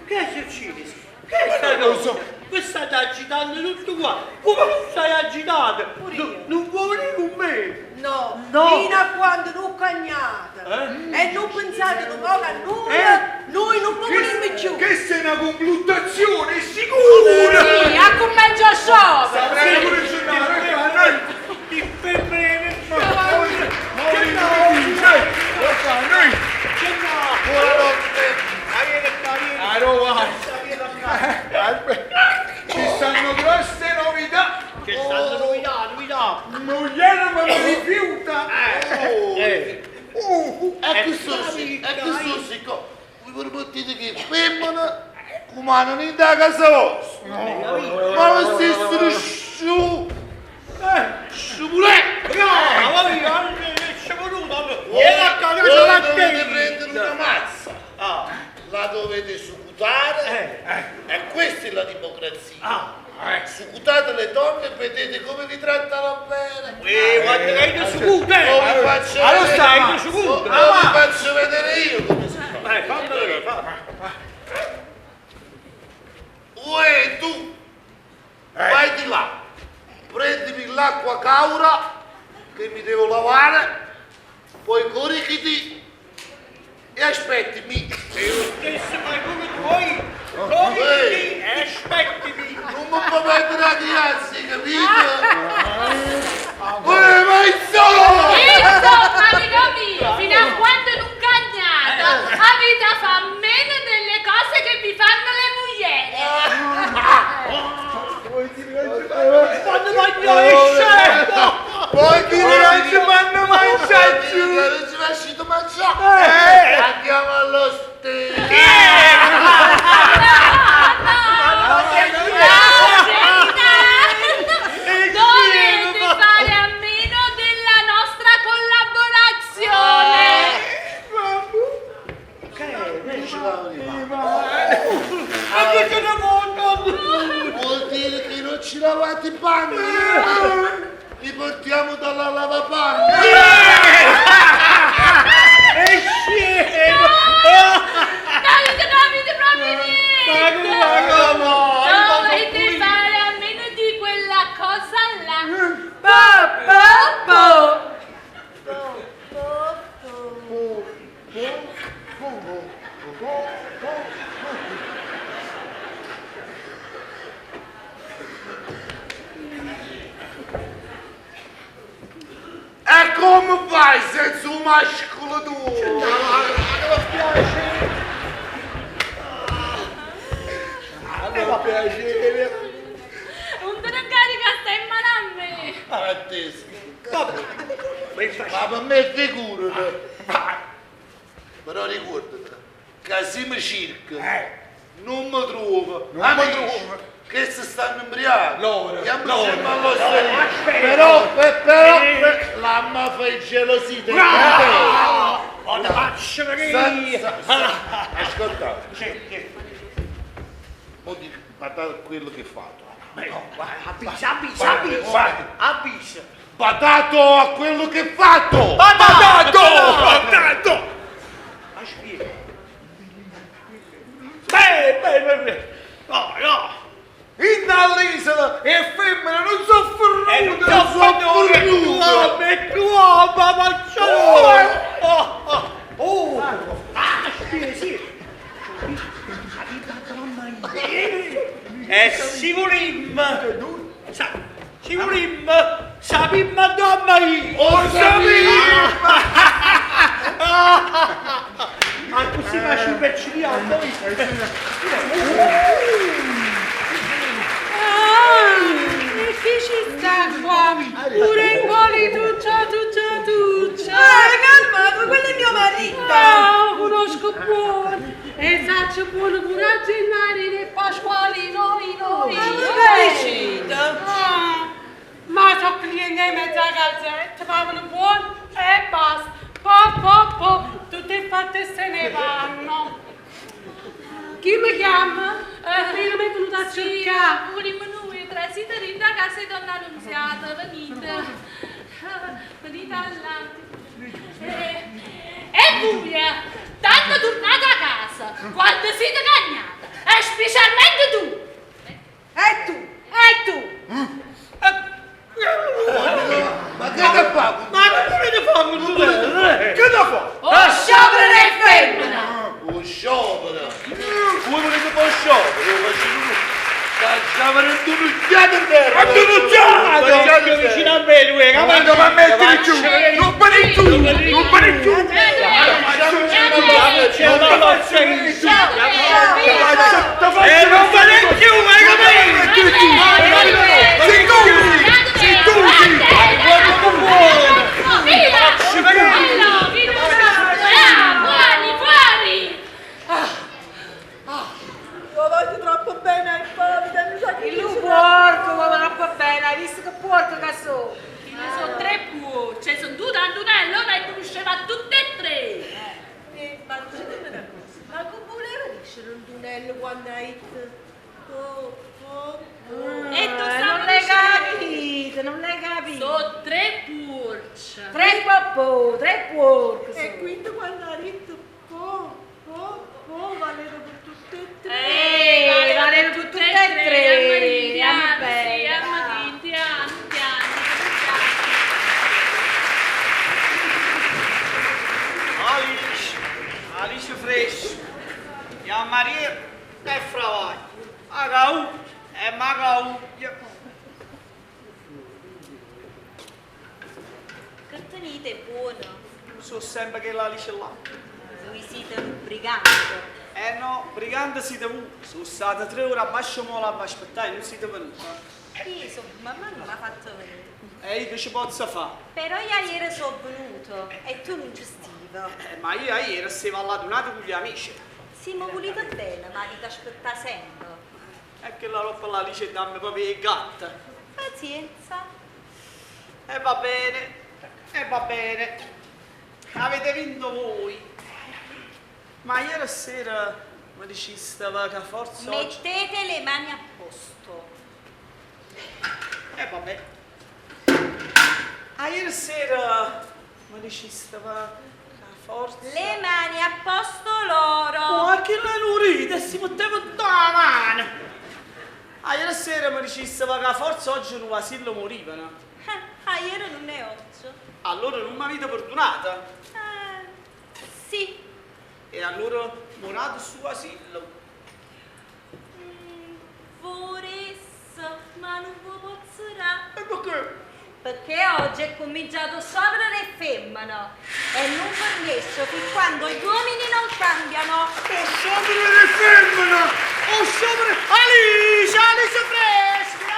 che è successo? Che è Ma sta non lo cosa? so. Mi state agitando tutto qua. Come tu stai agitando? No, non vuoi venire con me? No, No. fino a quando non cagnate Eh? e non pensate un poco a nulla, Eh? noi non vogliamo più. Che sei una complottazione, sicura! Sì, a comincia a sciopero! Sta prendendo pure il giornale, eh? Ti fermi, Buonanotte. Ci stanno grosse novità! Che stanno novità, novità! Moglie mi rifiuta! Oh. Oh, E che sono e che sono Voi permettete che femmine comandano in da casa vostra. Ma lo stesso sciù. Sciù No, ma io non ci voluto. Voi Vieni a casa voi la dovete te. prendere una mazza, Ah, la dovete sucutare e questa è la democrazia. ah. Sucutate le donne e vedete come vi trattano bene. Guarda che io sucute. Lo vi faccio Allora vedere, stai, io sucute. lo vi faccio vedere io come si fa. Fammelo vedere, fa. Uè, tu, vai di là, prendimi l'acqua caura che mi devo lavare, poi corichiti e aspettimi. Se lo stesso fai come tu vuoi. Corriti e aspettimi. Non mi puoi mettere la crianza, capito? Uè, ma insomma! Insomma, amico mio, fino a quando non cagnate, avete a fare meno delle cose che vi fanno le mugliere. Quando voglio esce. Vuoi dire che non ci fanno mangiare Vuoi più? dire che non ci lasciate mangiare? Andiamo allo stesso! Dovete fare a meno della nostra collaborazione. Ma che ce ne voglio? Vuol dire che non ci lavate i panni? Li portiamo dalla lavapanni! È scemo. Avete capito proprio Ma niente. come no? Dovete fare a meno di quella cosa là. Po, po, po. E come fai senza un mascolo tuo? Allora, piacere. Non te ne carica, stai in mano a me. Attesa. Vabbè. Ma per me figurati. Però ricordati che se mi cerca non mi trovo. Non mi Amici, trovo. Che si stanno imbriati. Loro, Andiamo loro. insieme all'osteria. Aspetta. Però, per- però, per- l'amma fa ingelosire. Bravo! Oh, te faccio vedere! Sa- sa- sa- Ascoltate, Sì, sì. mo dico, badate a quello che fate. No, guarda, avvisa, avvisa, avvisa. Vai. Avvisa. Badato a quello che fatto! Badato! Badato! Aspetta. Beh, beh, beh, beh. No, no. In all'isola e femmine non sono E non fornute, non sono fornute! Uomo, e uomo, ma Oh, oh, oh. Ah, sì, sì. E si volim, sa, si volim, sapim madonna io. O sapim! Ma così faccio un pezzo di altro. Ah, e chi ci sta qua? Pure in cuore tuccia, tuccia, tuccia. Ah, calma, quello è mio marito. Ah, conosco buono. E saccio buono pure a Gennaro e Pasqualino, noi, noi. Ma voi che dicete? Ah, ma sono cliente in mezza calzetta, fanno buono e basta. Po, po, po, tutte fatte se ne vanno. Chi mi chiama? Eh, io mi è venuta a cercare. Volimmo noi, trasite in da casa di donna Annunziata, venite. Venite all'altro. E voi, tanto tornate a casa, quando siete cagnata, e specialmente tu. E tu, e tu. Ma che da fa? Ma che volete fare con tutto? Che da fa? O sciopero e femmina! O sciopero! Voi volete fare sciopero? Io faccio tutto. Facciamo un dunucchiato in terra! Un dunucchiato! Dunucchiato in Vicino terra! a me lui, che Ma non mi mettere giù! Non me giù! Non me giù! E non me ne più, ma hai capito? Sei tu! Sei tu! Viva! Viva! Fuori, fuori! Lo voglio troppo bene ai poveri, mi sa che Il porco va troppo bene, hai visto che porco che sono? Ne sono tre porci, sono due Antonello, e conosceva tutte e tre. Eh, ma ditemi una cosa, ma come voleva dire un tunello quando hai detto oh, oh, oh. E tu Eh, sai non l'hai capito, non l'hai capito. Sono tre porci. Tre popò, tre porco E sono. quindi quando ha detto oh, oh, oh, valeva per tutte e tre. Eh, valeva per tutte e tre. Piano, Andiamo sì, bene. piano, piano, piano. Alice, Alice Fresh, Ja Maria e Fravai, Agau e Magau. Che tenete è buono. So sempre che l'Alice là. Voi siete un brigante. Eh no, brigante siete voi. Sono stata tre ore a basso mola a aspettare, non siete venuti. Io so, mamma non mi ha fatto venire. E io che ci posso fare? Però io ieri sono venuto e tu non ci stivi. Ma io ieri stavo all'adunata con gli amici. Sì, ma volete bene, ma avete aspettato sempre. E che la roba là dice dammi proprio il gatto. Pazienza. E va bene, e va bene. Avete vinto voi. Ma ieri sera mi diceste che forse oggi... Mettete le mani a posto. E vabbè. Ah, ieri sera mi diceste che forse... Le mani a posto loro. Oh, che lei non ride, si metteva tutta la mano. Ah, ieri sera mi diceste che forse oggi non asilo morivano. Ah, ieri non è oggi. Allora non mi avete perdonata? Ah, sì. E allora morato su asilo. Mm, vorrei, ma non può pozzerà. E perché? Perché oggi è cominciato sopra le femmine e non permesso fin quando gli uomini non cambiano. Ho sopra le femmine! Ho sopra... Alice, Alice Fresca!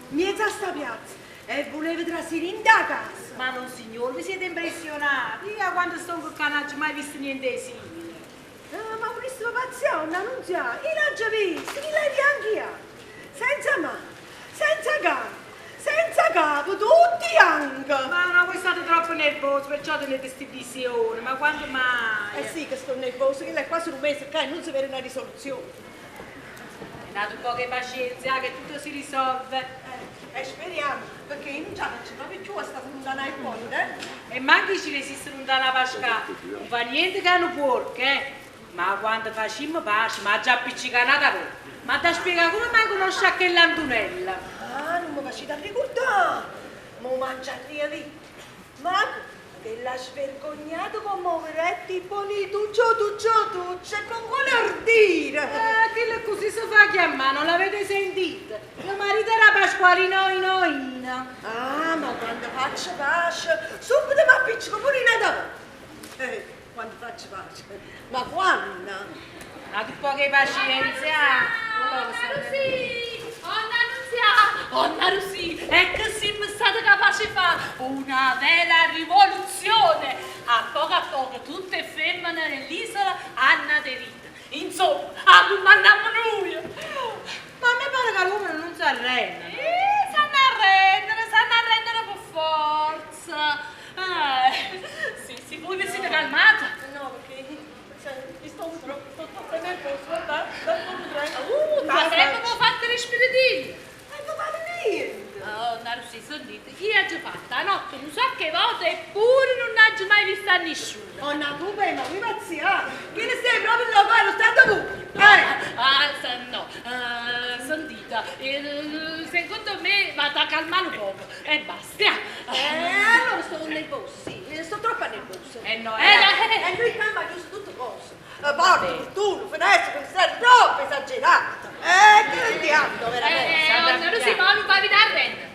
Mmiezzo a sta piazza e vuleva trasì dint' 'a casa. Ma non signore, vi siete impressionati? Io 'a quando stongo ccà n'aggio mai visto niente 'e simile. Ah, ma vulisseve pazzià, 'onna Nunzià? Io l'aggio visto, chillo è bianco ianco, senza mano, senza gambe, senza capo, tutto ianco. Ma no, voi state troppo nervoso, perciò tenete sti visioni, ma quando mai? Eh sì che sto nervoso, chillo è quasi un mese ccà e nun se vede una risoluzione. N'atu poco 'e pacienza, che tutto si risolve. Eh, speriamo, perché io nun ce 'a faccio proprio cchiù a sta luntana 'a Ippolito, eh. E manco io ci resisto luntano 'a Pascà. Nun fa niente ca è nu puorco, eh. Ma quando facimmo pace m'aggia appiccicà n'ata vota. M'adda spiegà come mai cunosce a chella Antunella. Ah, nun me facite arricurdà! M' 'o mangiarria vivo. Ma come? Chella svergognata comme 'o vedette Ippolito, tuccio tuccio tuccio, e con quale ardire! Ah, chella così si fa chiamà, non l'avete sentita? Mio marito era Pasqualino Oinoino. Ah, ma quando faccio pace, subito m'appiccico pure n'ata volta. Eh, quando faccio pace. Ma quando? N'atu poco 'e pacienza. Onna Rusì, 'onna Nunzià, 'onna Rusì, e che simme state capace 'e fa? Una vera rivoluzione! A poco a poco tutte 'e femmene dell'isola hanno aderito. Insomma, 'a cummannammo nuje! Ma a me pare ca l'uommene nun s'arrenneno. Eh, s'hanno arrendere, s'hanno arrendere pe forza. Eh, sì, sì, voi vi siete calmata? No, perché io sto troppo, sto troppo nervoso, guardate, sto troppo Ma sempre mi ho fatto le spiritini. E non vale niente. Oh, Narusì, sentite, io ho fatto la notte non so che volte eppure non ho mai visto a nessuno. Oh, no, tu beh, ma mi pazzia. Che ne stai proprio là, lo state tu. Eh. Ah, no, eh, sentite, eh, secondo me vado a calmare un poco e basta. Allora sto nervoso, sì, sto troppo nervoso. Eh no, eh, eh, e noi qua abbiamo chiuso tutte cose. Porta, fortuna, finestra, finestrella, troppo esagerato. Che andiamo veramente. Eh, eh, Rosì, ma non va a arrendere.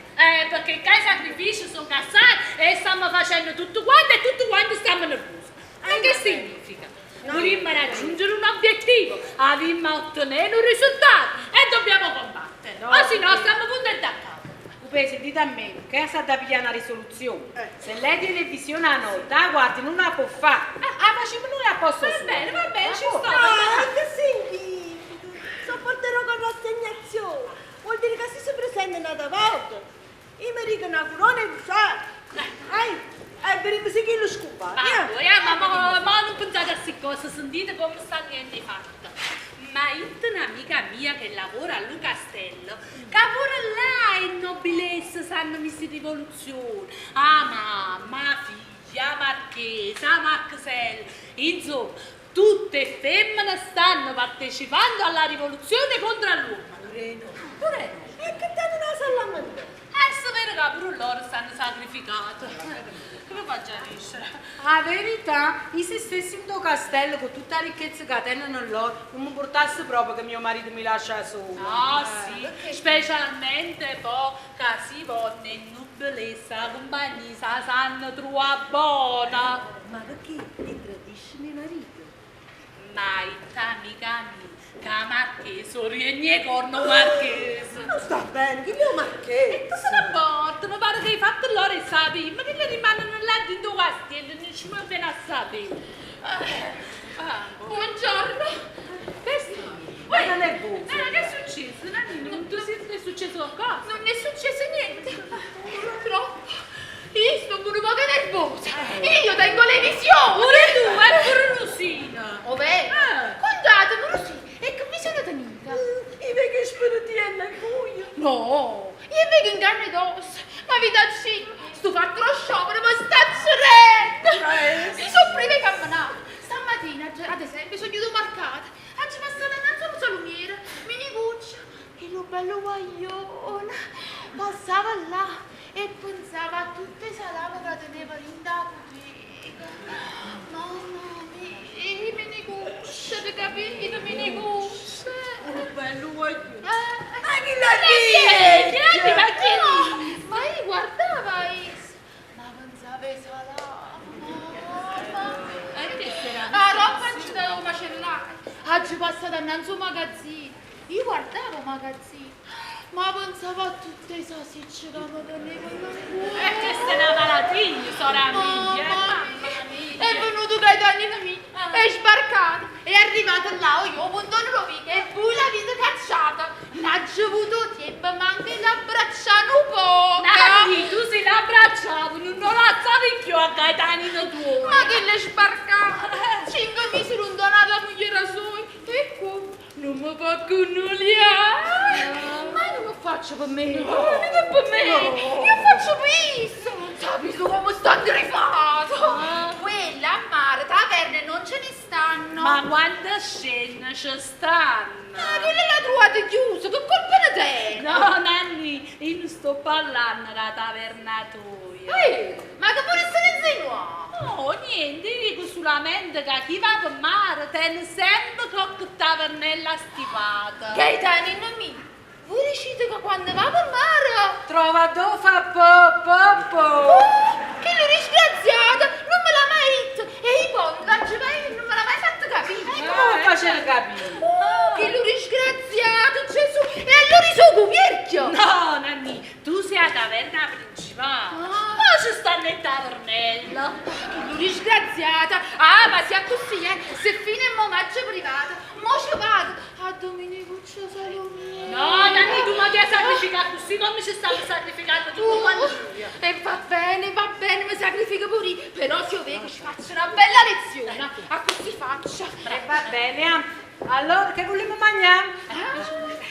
Perché qua i sacrifici sono cassati e stiamo facendo tutto quanto e tutto quanto stiamo nervosi. Ma che significa? Vogliamo raggiungere un obiettivo, abbiamo ottenere un risultato e dobbiamo combattere. No, o se no stiamo puntando a capo. Uè, sentite a me, che sta da pigliare una risoluzione. Se lei tiene visione a notte, ah, guardi, non la può fare. Ah, facciamo noi a posto Va suo. bene, va bene, ci può. sto. Ah, che significa? Sopporterò con rassegnazione. Vuol dire che se si presenta un'altra volta, io mi dico una corona e rosario. Eh, e vediamo se chi lo scupa. Ma, voi, eh, ma, ma, ma non pensate a queste cose, sentite come sta niente fatta. Ma io un'amica mia che lavora a Lucastello, che pure là in nobilesse sanno messo in rivoluzione. Ah mamma, figlia, marchesa, marchesella, insomma, tutte femmine stanno partecipando alla rivoluzione contro l'uomo. Pure no. E che danno una salamandra? Adesso vero che pure loro stanno sacrificate. Come faccio a riuscire? La verità, io se stessi in tuo castello con tutta la ricchezza che tengono loro, non mi portasse proprio che mio marito mi lascia solo. Ah sì, specialmente poi che si vanno in noblesse, compagnia, sa sanno trovare buona. Ma perché ti tradisce mio marito? Ma amica mia, che marchese, rigne corno marchese. Non sta bene, chi è marchese? E cosa ne porta? Mi pare che hai fatto loro e sapi, ma che le rimangono là dentro castello, non ci viene a sapere. Ah, Buongiorno. Questo? Guarda nervosa. Eh, che è successo? Nannina, non ti è successo qualcosa? Non è successo niente. Purtroppo. Io sto un poco nervosa. Io tengo le visioni. Pure tu, eh, pure Rosina. Ovvero? Eh. Contate, Rosina, e che visione tenete? Io vedo che spiritiella è buio. No, io vedo in carne ed ossa, ma vita cinque, sto fatto lo sciopero, ma sta cerendo. Mi sono prima camminata. Stamattina, ad esempio, sono iuto marcata. Oggi passata innanzi a un salumiere, minicuccia, e lo bello guaglione passava là e pensava a tutte le salame che teneva in da bottega. Mamma mia, minicuccia, ti capito, minicuccia. Oh, bello guaglione. Ma chi l'ha detto? Ma chi l'ha Ma io guardava isso, ma pensava ai salame, mamma. E che sarà? La roba ci dava macellaio. Oggi passata innanzi un magazzino. Io guardavo il magazzino, ma pensavo Pensavo a tutte le salsicce che mi venivano fuori. E questa è una malattia, sora mia. Mamma Mamma mia. È venuto Gaetanino mio, è sbarcato, è arrivato là, io puntone lo vico e voi l'avete cacciata. L'ha avuto tempo, ma anche l'abbracciano un po'. Nanni, tu sei l'abbracciato, non la sapi più a Gaetanino tuo. Ma che l'è sbarcato? 5 mesi lontano dalla moglie sua. E come? Non mi fa connoliare. Ma io non faccio per me. No, mica per me. Io faccio per isso. Sappi su come sto arrivato. Quella a mare, taverne non ce ne stanno. Ma quante scene ci stanno? Ah, quella l'ha trovata chiusa, che colpa ne te? No, Nanni, io non sto parlando della taverna tua. Ehi, ma che pure se ne insinuò? No, niente, io dico solamente che chi va per mare tiene sempre qualche tavernella stipata. Gaetanino mio, voi dicete che quando va per mare... Trova dove fa po po po. Oh, che l'ho disgraziata, non me l'ha mai detto. E i poi, non me l'ha mai fatto capire. E come faceva capire? Oh, che l'ho disgraziato, Gesù! E allora sono copierchio! No, Nanni, tu sei la taverna principale. Ah. Ma ci stanno le tavernelle. Che l'ho disgraziata! Ah, ma se è così, eh! Se fine è omaggio privato, mo ci vado a Domenicuccio Salomè. No, Nanni, tu mi ti sacrificato così come ci stiamo sacrificando tutto quanto. E va bene, mi sacrifico pure io. Però se io vedo ci faccio una bella lezione. A così faccia. E va bene, ah. Allora che vogliamo mangiare? Ah,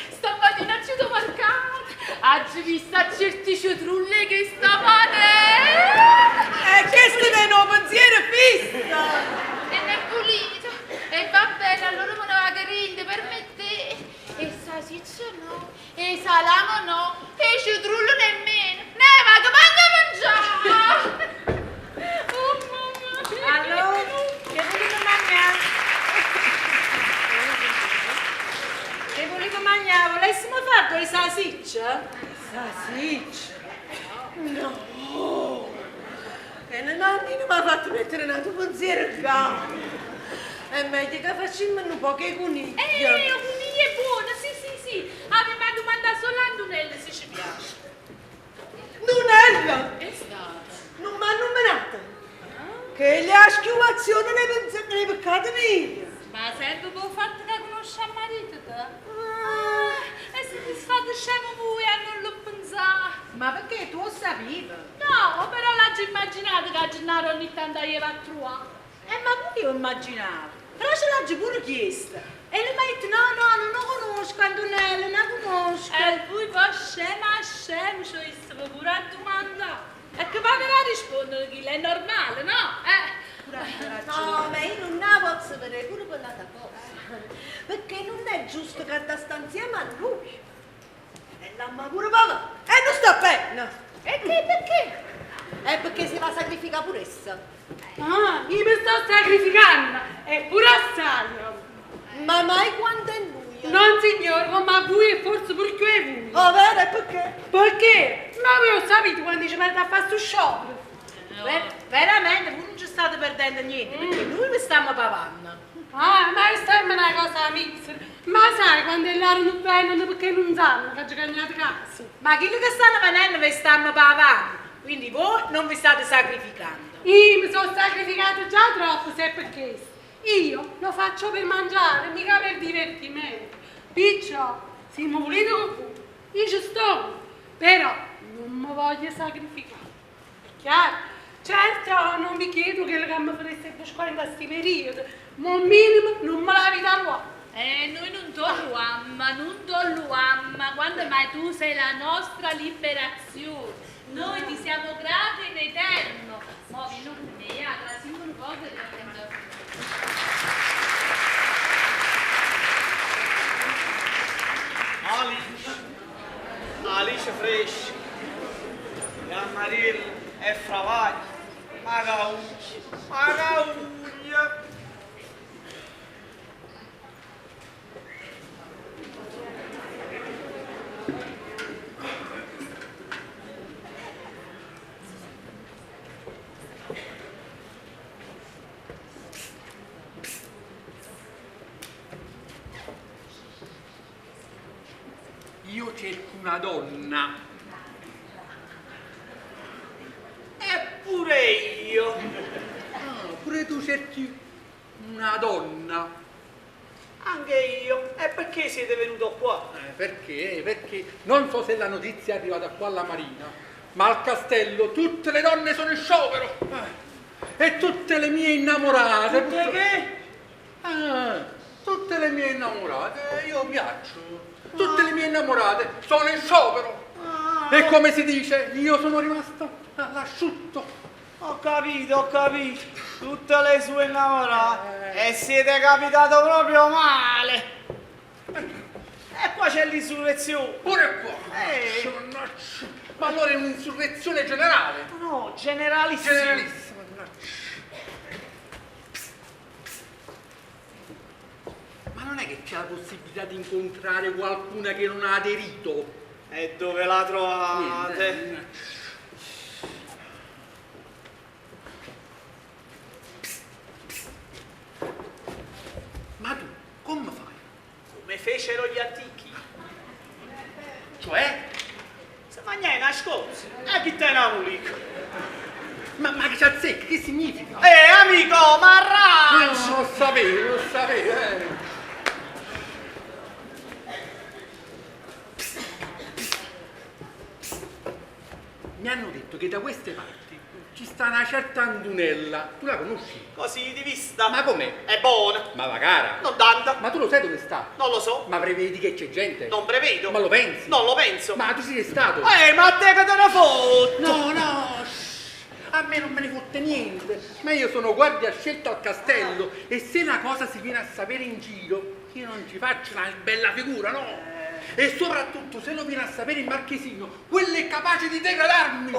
stamattina al supermercato oggi vista certi citrulle che stavano. E questo è un pensiero fisso! E ne è pulito. E va bene, allora me ne va che rinde, permette. E salsiccia no, e salame no, e citrullo nemmeno. Ne va che mangia mangiare. Oh mamma mia. Allora, che vogliamo mangiare? Che vogliamo mangiare? Volessimo fare due salsicce? Salsiccia? No! Che la nonnina mi ha fatto mettere un altro pensiero in capo. È meglio che facciamo un po' che coniglia. La coniglia è buona, sì, sì, sì. Aveva domanda solo a Antonella se ci piace. Nonella! È stata. Non mi ha nominata. Che le ha schiumazione nei peccati miei. Ma sempre per il fatto che conosce a marito te? Ah, e se ti state scemo voi a non lo pensare. Ma perché tu lo sapevi? No, però l'ho immaginato che a Gennaro ogni tanto gli va a trovare. Ma pure io immaginavo. Però ce l'ho pure chiesto. E lui mi ha detto no, no, non lo conosco, Antonella, non la conosco. E voi poi scema, scemo, ci ho pure a domandare. E che va a rispondere chi è normale, no? No, ma io non la posso vedere pure per l'altra cosa. Perché non è giusto che da sta insieme a lui. E l'amma pure papà. E non sta bene. E che perché? È perché si va a sacrificare pure essa. Ah, io mi sto sacrificando, è pure assai. Ma mai quando è lui? Non signor, ma voi e forse perché voi. Oh, vero, e perché? Perché? Ma voi lo sapete quando ci mette a fare sto sciopero. Veramente, voi non ci state perdendo niente, perché noi vi stiamo pavando. Ah, ma questa è una cosa mixer. Ma sai quando è loro non vengono perché non sanno che ci cagnate casa. Ma quelli che stanno venendo vi stanno pavando, quindi voi non vi state sacrificando. Io mi sono sacrificato già troppo, se per questo. Io lo faccio per mangiare, mica per divertimento. Piccio, se mi volete con voi, io ci sto, però non mi voglio sacrificare. È chiaro? Certo, non vi chiedo che mi fareste buscare in questi periodi, ma un minimo non me la vita qua. Noi non tolluamma, non tolluamma, quando mai tu sei la nostra liberazione. Noi ti siamo grati in eterno. Mo vieni con me, trasimo un po' che Alice, Alice fresca, Gammarella e Fravaglia, Magauccia, Magauglia. Io cerco una donna. E pure io. Ah, pure tu cerchi una donna. Anche io. E perché siete venuto qua? Perché? Perché non so se la notizia è arrivata qua alla marina, ma al castello tutte le donne sono in sciopero. E tutte le mie innamorate. Tutte che? Ah, tutte le mie innamorate, io piaccio. Tutte le mie innamorate sono in sciopero. E come si dice, io sono rimasto all'asciutto. Ho capito, ho capito. Tutte le sue innamorate. E siete capitato proprio male. E qua c'è l'insurrezione. Pure qua. Mannaggia. Ma allora è un'insurrezione generale. No, generalissima. Generalissima, mannaggia. Ma non è che c'è la possibilità di incontrare qualcuna che non ha aderito? E dove la trovate? Niente. Ma tu come fai? Come fecero gli antichi. Cioè? Se mangiai una scorza, e chi te ne vuole? Ma che c'è azzecca? Che significa? Amico, ma arrangi! Non lo sapevo, non lo sapevo, eh. Mi hanno detto che da queste parti ci sta una certa Andunella. Tu la conosci? Così di vista. Ma com'è? È buona. Ma va cara? Non tanta. Ma tu lo sai dove sta? Non lo so. Ma prevedi che c'è gente? Non prevedo. Ma lo pensi? Non lo penso. Ma tu sei stato? Ma a te che te ne fotte? No, no, shh, a me non me ne fotte niente. Ma io sono guardia scelta al castello e se una cosa si viene a sapere in giro, io non ci faccio una bella figura, no? E soprattutto se lo viene a sapere il marchesino, quello è capace di degradarmi.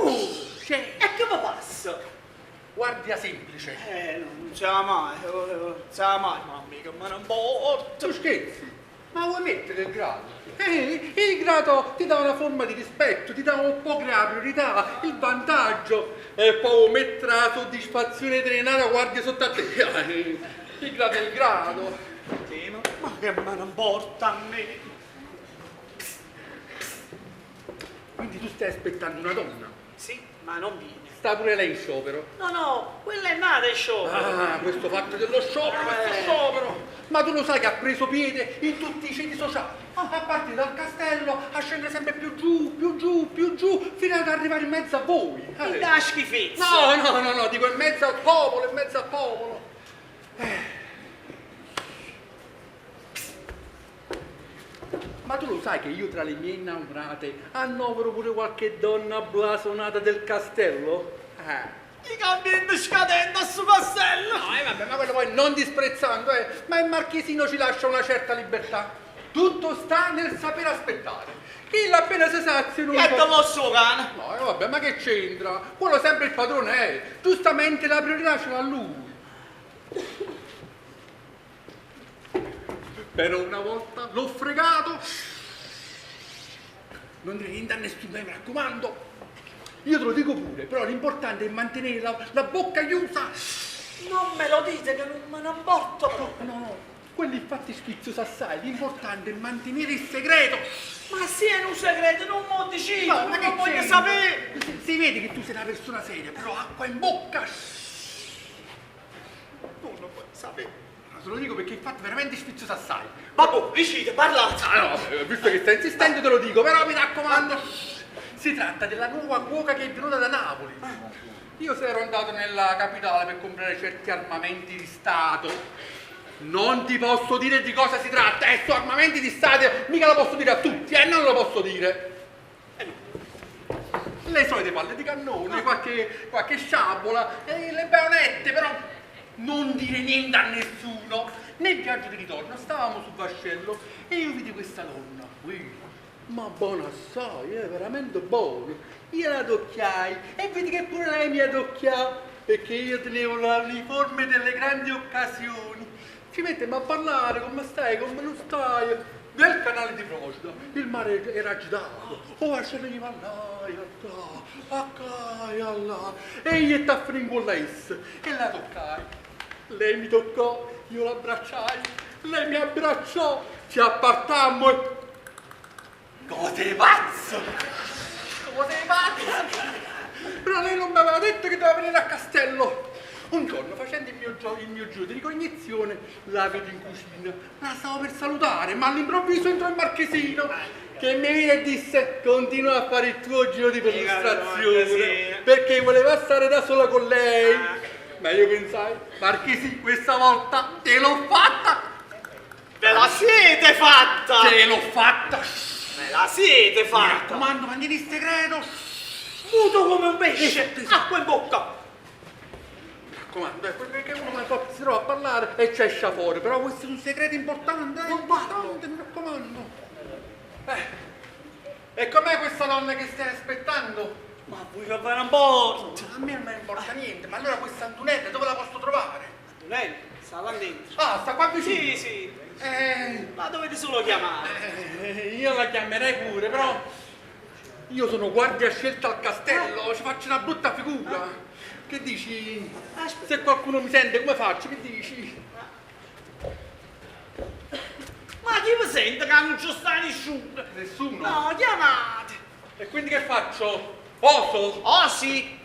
Cioè, E che mi passa? guardia semplice. Non ce la mai, non ce la mai, mamma mia, che me ne importa. Tu scherzi? Ma vuoi mettere il grado? Il grado ti dà una forma di rispetto, ti dà un po' la priorità, il vantaggio. E poi vuoi mettere la soddisfazione di tenere la guardia sotto a te. Il grado è il grado. Sì, ma che me ne importa a me? Quindi tu stai aspettando una donna? Sì, ma non viene. Sta pure lei in sciopero? No, no, quella è nata in sciopero. Ah, questo fatto dello sciopero, questo sciopero! Ma tu lo sai che ha preso piede in tutti i ceti sociali. A partire dal castello, a scendere sempre più giù, più giù, più giù, fino ad arrivare in mezzo a voi. Mi dà schifezza. No, no, no, no, dico in mezzo al popolo, in mezzo al popolo. Ma tu lo sai che io tra le mie innamorate annovero pure qualche donna blasonata del castello? I cambiando scadendo su castello! No, vabbè, ma quello poi non disprezzando, ma il marchesino ci lascia una certa libertà. Tutto sta nel saper aspettare. Chi l'appena si sazia non E te lo so, cane! No, vabbè, ma che c'entra? Quello sempre il padrone è. Giustamente la priorità ce l'ha lui. Però una volta l'ho fregato. Non dire niente a nessuno, mi raccomando. Io te lo dico pure, però l'importante è mantenere la bocca chiusa. Non me lo dite che non me ne importa. No, no, no, quello infatti sfizioso assai, l'importante è mantenere il segreto. Ma se è un segreto, non me lo dici, No, ma non che voglio c'entra? sapere. Si vede che tu sei una persona seria, però acqua in bocca. Non lo voglio sapere. Te lo dico perché infatti è veramente sfizioso assai. Babbo, vicino, parlate. Ah no, visto che stai insistendo te lo dico, però mi raccomando. Si tratta della nuova cuoca che è venuta da Napoli. Io se ero andato nella capitale per comprare certi armamenti di Stato. Non ti posso dire di cosa si tratta, sono armamenti di Stato, mica lo posso dire a tutti, non lo posso dire. Le solite palle di cannone, qualche sciabola, le baionette, però non dire niente a nessuno. Nel viaggio di ritorno stavamo sul vascello e io vidi questa donna qui, ma buona assai, è veramente buona. Io la adocchiai e vedi che pure lei mi adocchiò, perché io tenevo l'uniforme delle grandi occasioni. Ci mettemmo a parlare, come stai, come non stai. Nel canale di Procida il mare era agitato, o vascello gli va là, là, a là, e io t'affringo la S e la toccai. Lei mi toccò, io l'abbracciai, lei mi abbracciò, ci appartammo e... Cose 'e pazzo! Cose 'e pazzo! Però lei non mi aveva detto che doveva venire a Castello. Un giorno, facendo il mio, gio- il mio giro di ricognizione, la vedo in cucina. La stavo per salutare, ma all'improvviso entrò il marchesino che mi vide e disse continua a fare il tuo giro di perlustrazione perché voleva stare da sola con lei. Ma io pensai, Marchesi, questa volta te l'ho fatta! Ve la siete fatta! Te l'ho fatta! Ve la siete Mi fatta! raccomando, mantieni il segreto! Muto come un pesce, acqua in bocca! Mi raccomando, eh, perché uno mai si trova a parlare e c'è esce fuori, però questo è un segreto importante, eh, importante, mi raccomando. Eh, e com'è questa donna che stai aspettando? Ma voi che ve ne importa? A me non me ne importa niente, ma allora questa Antonella dove la posso trovare? Antonella, sta là dentro. Ah, sta qua vicino? Sì, sì. Eh, La dovete solo chiamare. eh, io la chiamerei pure, però io sono guardia scelta al castello, ci faccio una brutta figura. Che dici? Aspetta. Se qualcuno mi sente, come faccio? Che dici? Ma chi mi sente che non ci sta nessuno? Nessuno? No, chiamate. E quindi che faccio? Oso? Oh sì!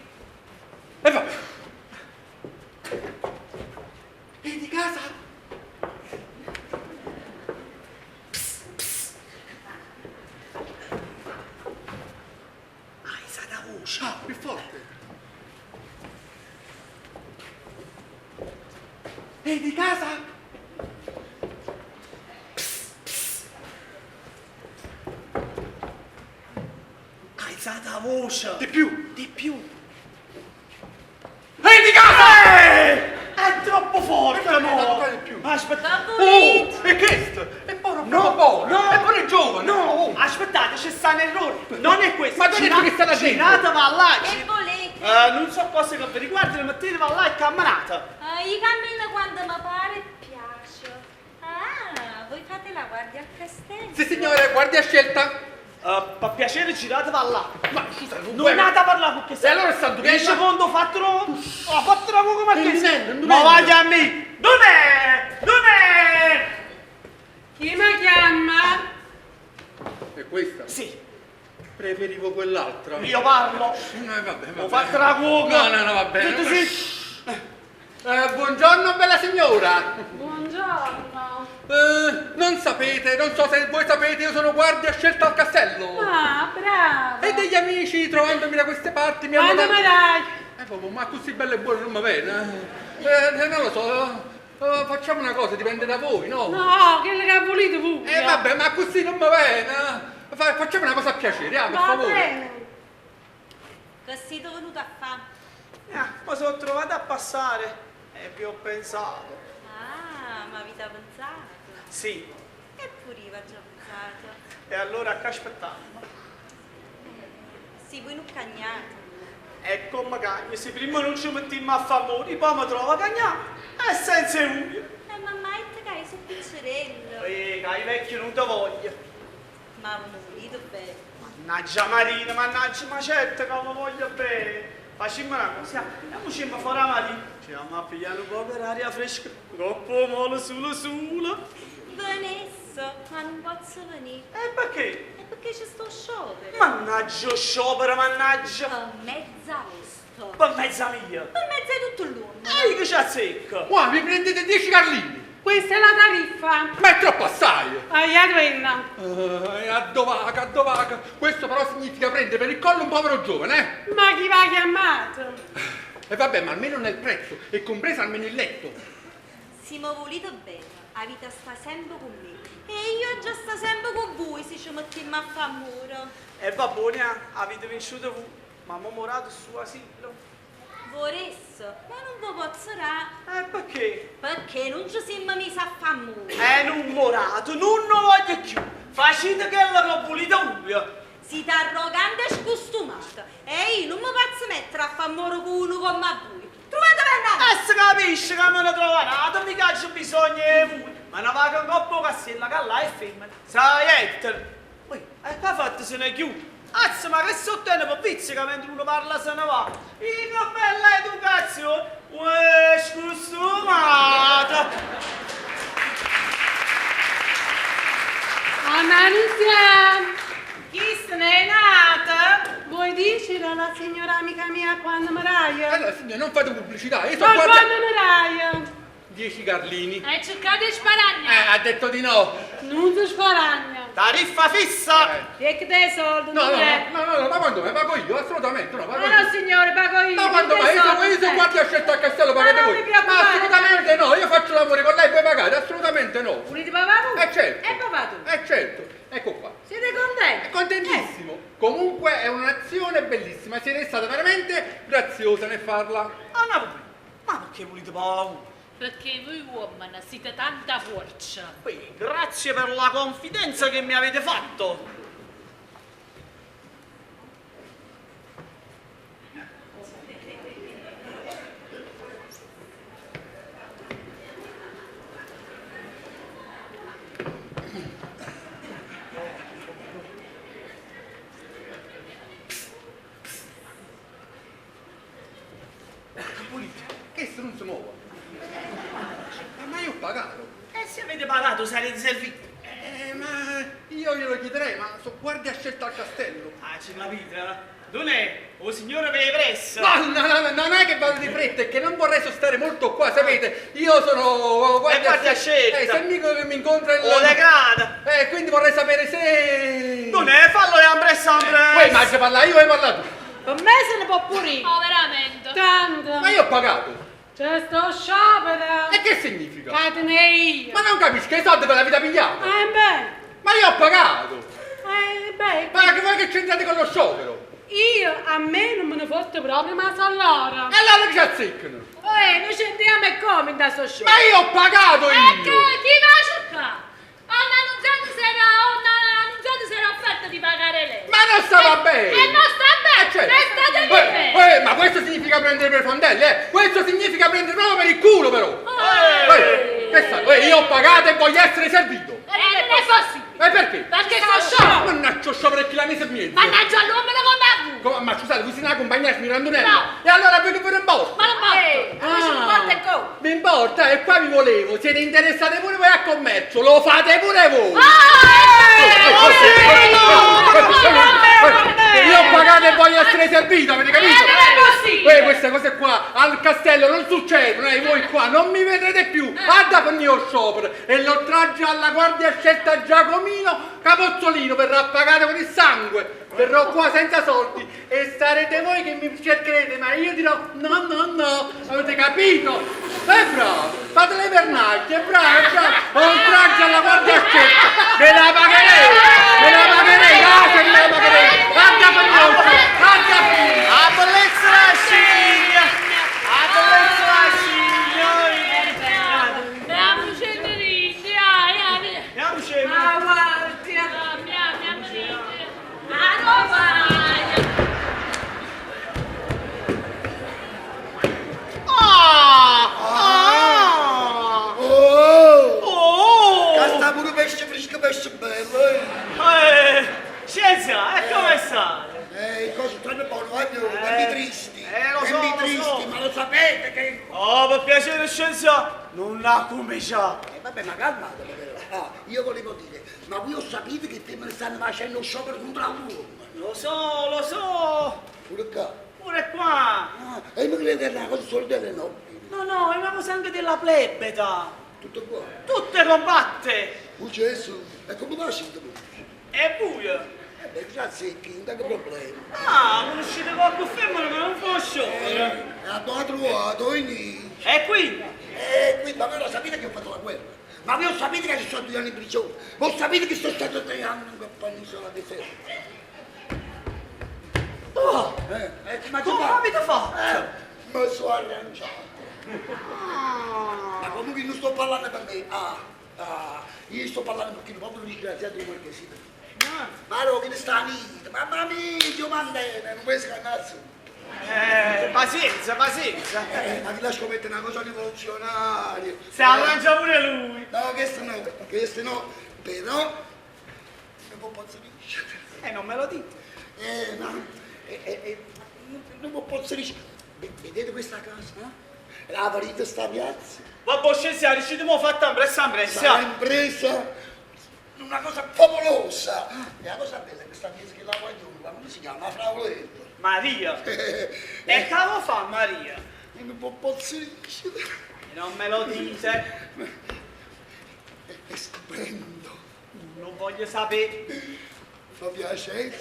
E vabbè. E di casa? Alza la voce. Ah, più forte. E di casa? Alza la voce. Di più. Di più. E di casa! Eh, è troppo forte, Eh, no? ancora di più. Aspetta. Oh, e questo? E poi non No, buono. no. E poi è giovane. No, Oh. aspettate, c'è sta un errore. Non è questo. Ma tu hai detto che sta là dentro. Girate va là. Che volete? Eh, non so cosa che vi riguarda, mettete va là e camminate. Io cammino quando mi pare e piace. Ah, voi fate la guardia al castello. Sì, signore, guardia scelta. Eh, per piacere girate va là. Ma scusa, non Non puoi- andate a parlare con che E allora sta Il Antonella? secondo fatto ho fatto la come marchese. Indumendo, Ma indumendo. vada a me. Dov'è? Dov'è? Chi mi chiama? È questa? Sì, Preferivo quell'altra. io parlo. Eh, vabbè, vabbè. Ho fatto la cuoca. No, no, no, va bene. Tutto sì. Eh, buongiorno, bella signora. Buongiorno. Eh, non sapete, non so se voi sapete, io sono guardia scelta al castello. Ah, bravo. E degli amici, trovandomi da queste parti, mi hanno Quando mi dai? Eh, proprio, ma così bello e buono non va bene. Eh, non lo so. eh, facciamo una cosa, dipende da voi, no? No, quello che volete voi. Eh vabbè, ma così non va bene. Facciamo una cosa a piacere, ah, per Va favore. bene. Che siete venuti a fare? Ah, ma sono trovato a passare e vi ho pensato. Ah, ma avete pensato? Sì, Eppure io ho già pensato. e allora che aspettiamo? Sì, voi non cagnate. E come cagna, se prima non ci mettiamo a favore, poi mi trovo cagnato. E senza dubbio. Eh, ma mai te che sono piccerello. Eh, che i vecchi non te voglio. Ma non volete bene. Mannaggia Marina, mannaggia, ma certo che mi voglio bene. Facciamo una cosa, andiamoci a fare la Marina. Ci andiamo a pigliare un po' per aria fresca. Troppo mole sulla sulla. Vanessa, ma non posso venire. E perché? E perché c'è sto sciopero? Mannaggia sciopero, mannaggia. Per mezza agosto. Per mezza mia. Per mezza di tutto l'uomo. E io che ci azzecco? Qua mi prendete 10 carlini. Questa è la tariffa. Ma è troppo assai. Aia donna. Eh, a dovaca, a dovaca. Questo però significa prendere per il collo un povero giovane, eh? Ma chi va chiamato? E vabbè, ma almeno nel prezzo, e compresa almeno il letto. Se mi volete bene, la vita sta sempre con me. E io già sto sempre con voi se ci mettiamo a fare amore. E va buona, avete vinciuto voi. Ma mo morato su asilo. Vorresse, ma non vi posso dare. E perché? Perché non ci siamo messi a fare amore. Eh, non morato, non lo voglio più. Facete quello che ho voluto io. Siete arrogante e scostumata. E io non mi posso mettere a fare amore con uno come voi. Trovate per E si capisce che me ne trovato, mica c'è bisogno di voi. Ma ne va con coppo cassella che là è femmina. Sai, Ettore. Ui, e che ha fatto se ne chiude? Azza, ma che sottene per vizio che mentre uno parla se ne va. In una bella educazione, uè, scostumata. Anna Nunzia. ne è nata? Vuoi dicere alla signora amica mia quando mi dai? Allora, signora, non fate pubblicità, io sono Ma guardia... quando mi dai? 10 carlini. E cercate di sparagna. Eh, ha detto di no. Non si sparagna. Tariffa fissa! E che dei soldi, No, non no, è? no, no, no, ma quando me pago io? Assolutamente no, pago Ma io. no, signore, pago io. Ma quando che mai? Io sono, soldi, io sono eh. guardia scelta a castello, Ma pagate non voi. mi Ma preoccupare. assolutamente no, io faccio l'amore con lei e voi pagate, assolutamente no. Volete pagare voi? Eh certo. E papà tu. Eh certo, ecco qua. Siete contenti? È contentissimo. Comunque è un'azione bellissima, siete stata veramente graziosa nel farla. Ah, no, ma perché volete paura? Perché voi uomini siete tanta forza. Beh, grazie per la confidenza che mi avete fatto. Questo non si muove. Ma, ma io ho pagato. E se avete pagato sarete serviti. Eh, ma io glielo chiederei, ma sono guardia scelta al castello. Ah, c'è la vita. Non è? O signore per le pressa. No, no, no, no, non è che vado di fretta, è che non vorrei sostare molto qua, sapete? Io sono guardia, guardia scelta. Eh, se amico che mi incontra il... O degrada. Eh, quindi vorrei sapere se... Non è? Fallo e ambressa, ambressa. Poi ma ci parla io e parla tu. Per me se ne può pure io. Oh, veramente. Tanto. Ma io ho pagato. C'è sto sciopero. E che significa? Che ne io. Ma non capisco, i soldi per la vita pigliata. Eh beh. Ma io ho pagato. Eh beh. Ma che voi che c'entrate con lo sciopero? Io a me non me ne fotte proprio, ma sono loro. E allora che ci azzeccano? Eh, noi c'entriamo e come in da sto show? Ma io ho pagato io! Ecco, chi va a cercare? Hanno annunciato se era, hanno annunciato se era offerta di pagare lei. Ma non stava bene! E non sta bene! Eh, certo. E state lì Eh, bene! eh, ma questo significa prendere per i fondelli, eh! Questo significa prendere proprio per il culo, però! Eh, che sta? Eh, io ho pagato e voglio essere servito! Eh, non è possibile! E perché? Perché sto sciopero! Mannaggia, sciopero e chi la mise in mezzo! Mannaggia all'uomo come me! Come- Ma scusate, voi siete una compagnia smirandonella? No. E allora voi che ve ne importa? Ma non posso! Eh, a noi ci importa e come? Vi importa? E qua vi volevo, siete interessate pure voi al commercio, lo fate pure voi! Io ho pagato e voglio essere servito, avete capito? Eh, non è possibile! Eh, queste cose qua al castello non succedono, eh, voi qua non mi vedrete più. Guarda con io sciopero e lo traggio alla guardia scelta Giacomino Capozzolino verrà pagato con il sangue. Verrò qua senza soldi e sarete voi che mi cercherete, ma io dirò no, no, no, avete capito? È bravo, fate le pernacchie, bravo, bravo, oltraggio alla guardia scelta, ve la pagherei, ve la pagherei, ah, se me la pagherei, guarda per noi, guarda per noi. A bellezza la scimmia! A bellezza la scimmia! Andiamo scenderindi, ai, ai. Andiamo scendere. Ah, guardia. Andiamo, andiamo, Ah, no, vai! Ah! Ah! Oh! Oh! Che sta pure pesce fresco, pesce bello, eh! Eh, scienza, e come state? Eh, cose stanno buono, voglio, tempi tristi. Eh, lo so, tempi lo tristi, so. ma lo sapete che... Oh, per piacere, scienza, non la comincia. Eh, vabbè, ma calmatevi però. Ah, io volevo dire, ma voi sapete che femmine stanno facendo sciopero contro l'uomo? Lo so, lo so. Pure qua. Pure qua. Ah, e io mi credo che è una cosa solo delle nobili. No, no, è una cosa anche della plebeta. Tutto qua. Tutte combatte. Oh Gesù, e come facete voi? È buio. Eh beh, grazie, che non c'è problema. Ah, conoscete qualche femmina che non fa sciopero. Eh, abbiamo trovato, quindi... E quindi? Eh, quindi, ma voi lo sapete che ho fatto la guerra? Ma voi lo sapete che ci sono due anni in prigione? Voi sapete che sono stato tre anni in campagna isola deserta? Oh, Eh, eh, ma come fa? avete fatto? Eh, mi sono arrangiato. Ma comunque non sto parlando per me. Ah, ah, io sto parlando perché un povero disgraziato di marchesino. Ma no, che ne sta vita? Mamma mia, Dio mandene, non puoi scannarsi. Eh, pazienza, pazienza. Eh, ma ti lascio mettere una cosa rivoluzionaria. Si arrangia pure lui. No, questo no, questo no, però non posso dire. Eh, non me lo dite. Eh, no, eh, eh, eh, non, non posso dire. Vedete questa casa? Eh? La varita sta piazza. Vabbè, scienziati, ci abbiamo fatto ambressa, Sarà ambressa. impresa. una cosa favolosa. E la cosa bella è che sta mezzo che la guaglione, ma come si chiama? Fraulella. Maria? E che lo fa Maria? Io non posso dire. Non me lo dite. È stupendo. Non voglio sapere. Fa piacere.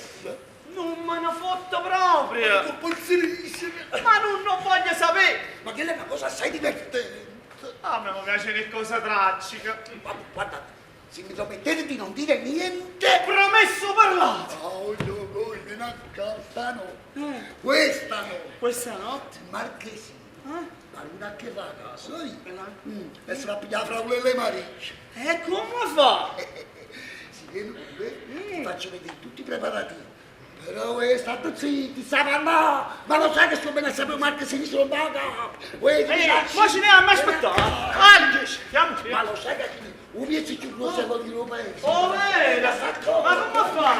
Non me ne fotto proprio. Non posso dire. Ma non, non voglio sapere. Ma quella è una cosa assai divertente. A me mi piace che cosa tragica. Ma guarda, se mi promettete di non dire niente... Promesso parlato. Oh, io voi, vieni a casa stanotte. Questa notte. Questa notte? Marchesino. Ma non a che va a casa, eh? E se va a pigliare Fraulella e Maria. E come fa? Si viene con me, ti faccio vedere tutti i preparativi. Però è stato zitto, sa parlare, ma lo sai che sto bene a sapere Marchesino sono vaga. Ma ce ne hanno aspettato. Anche, Ma lo sai che un mezzo più grosso di Roma è. Oh, vero? Ma come fa?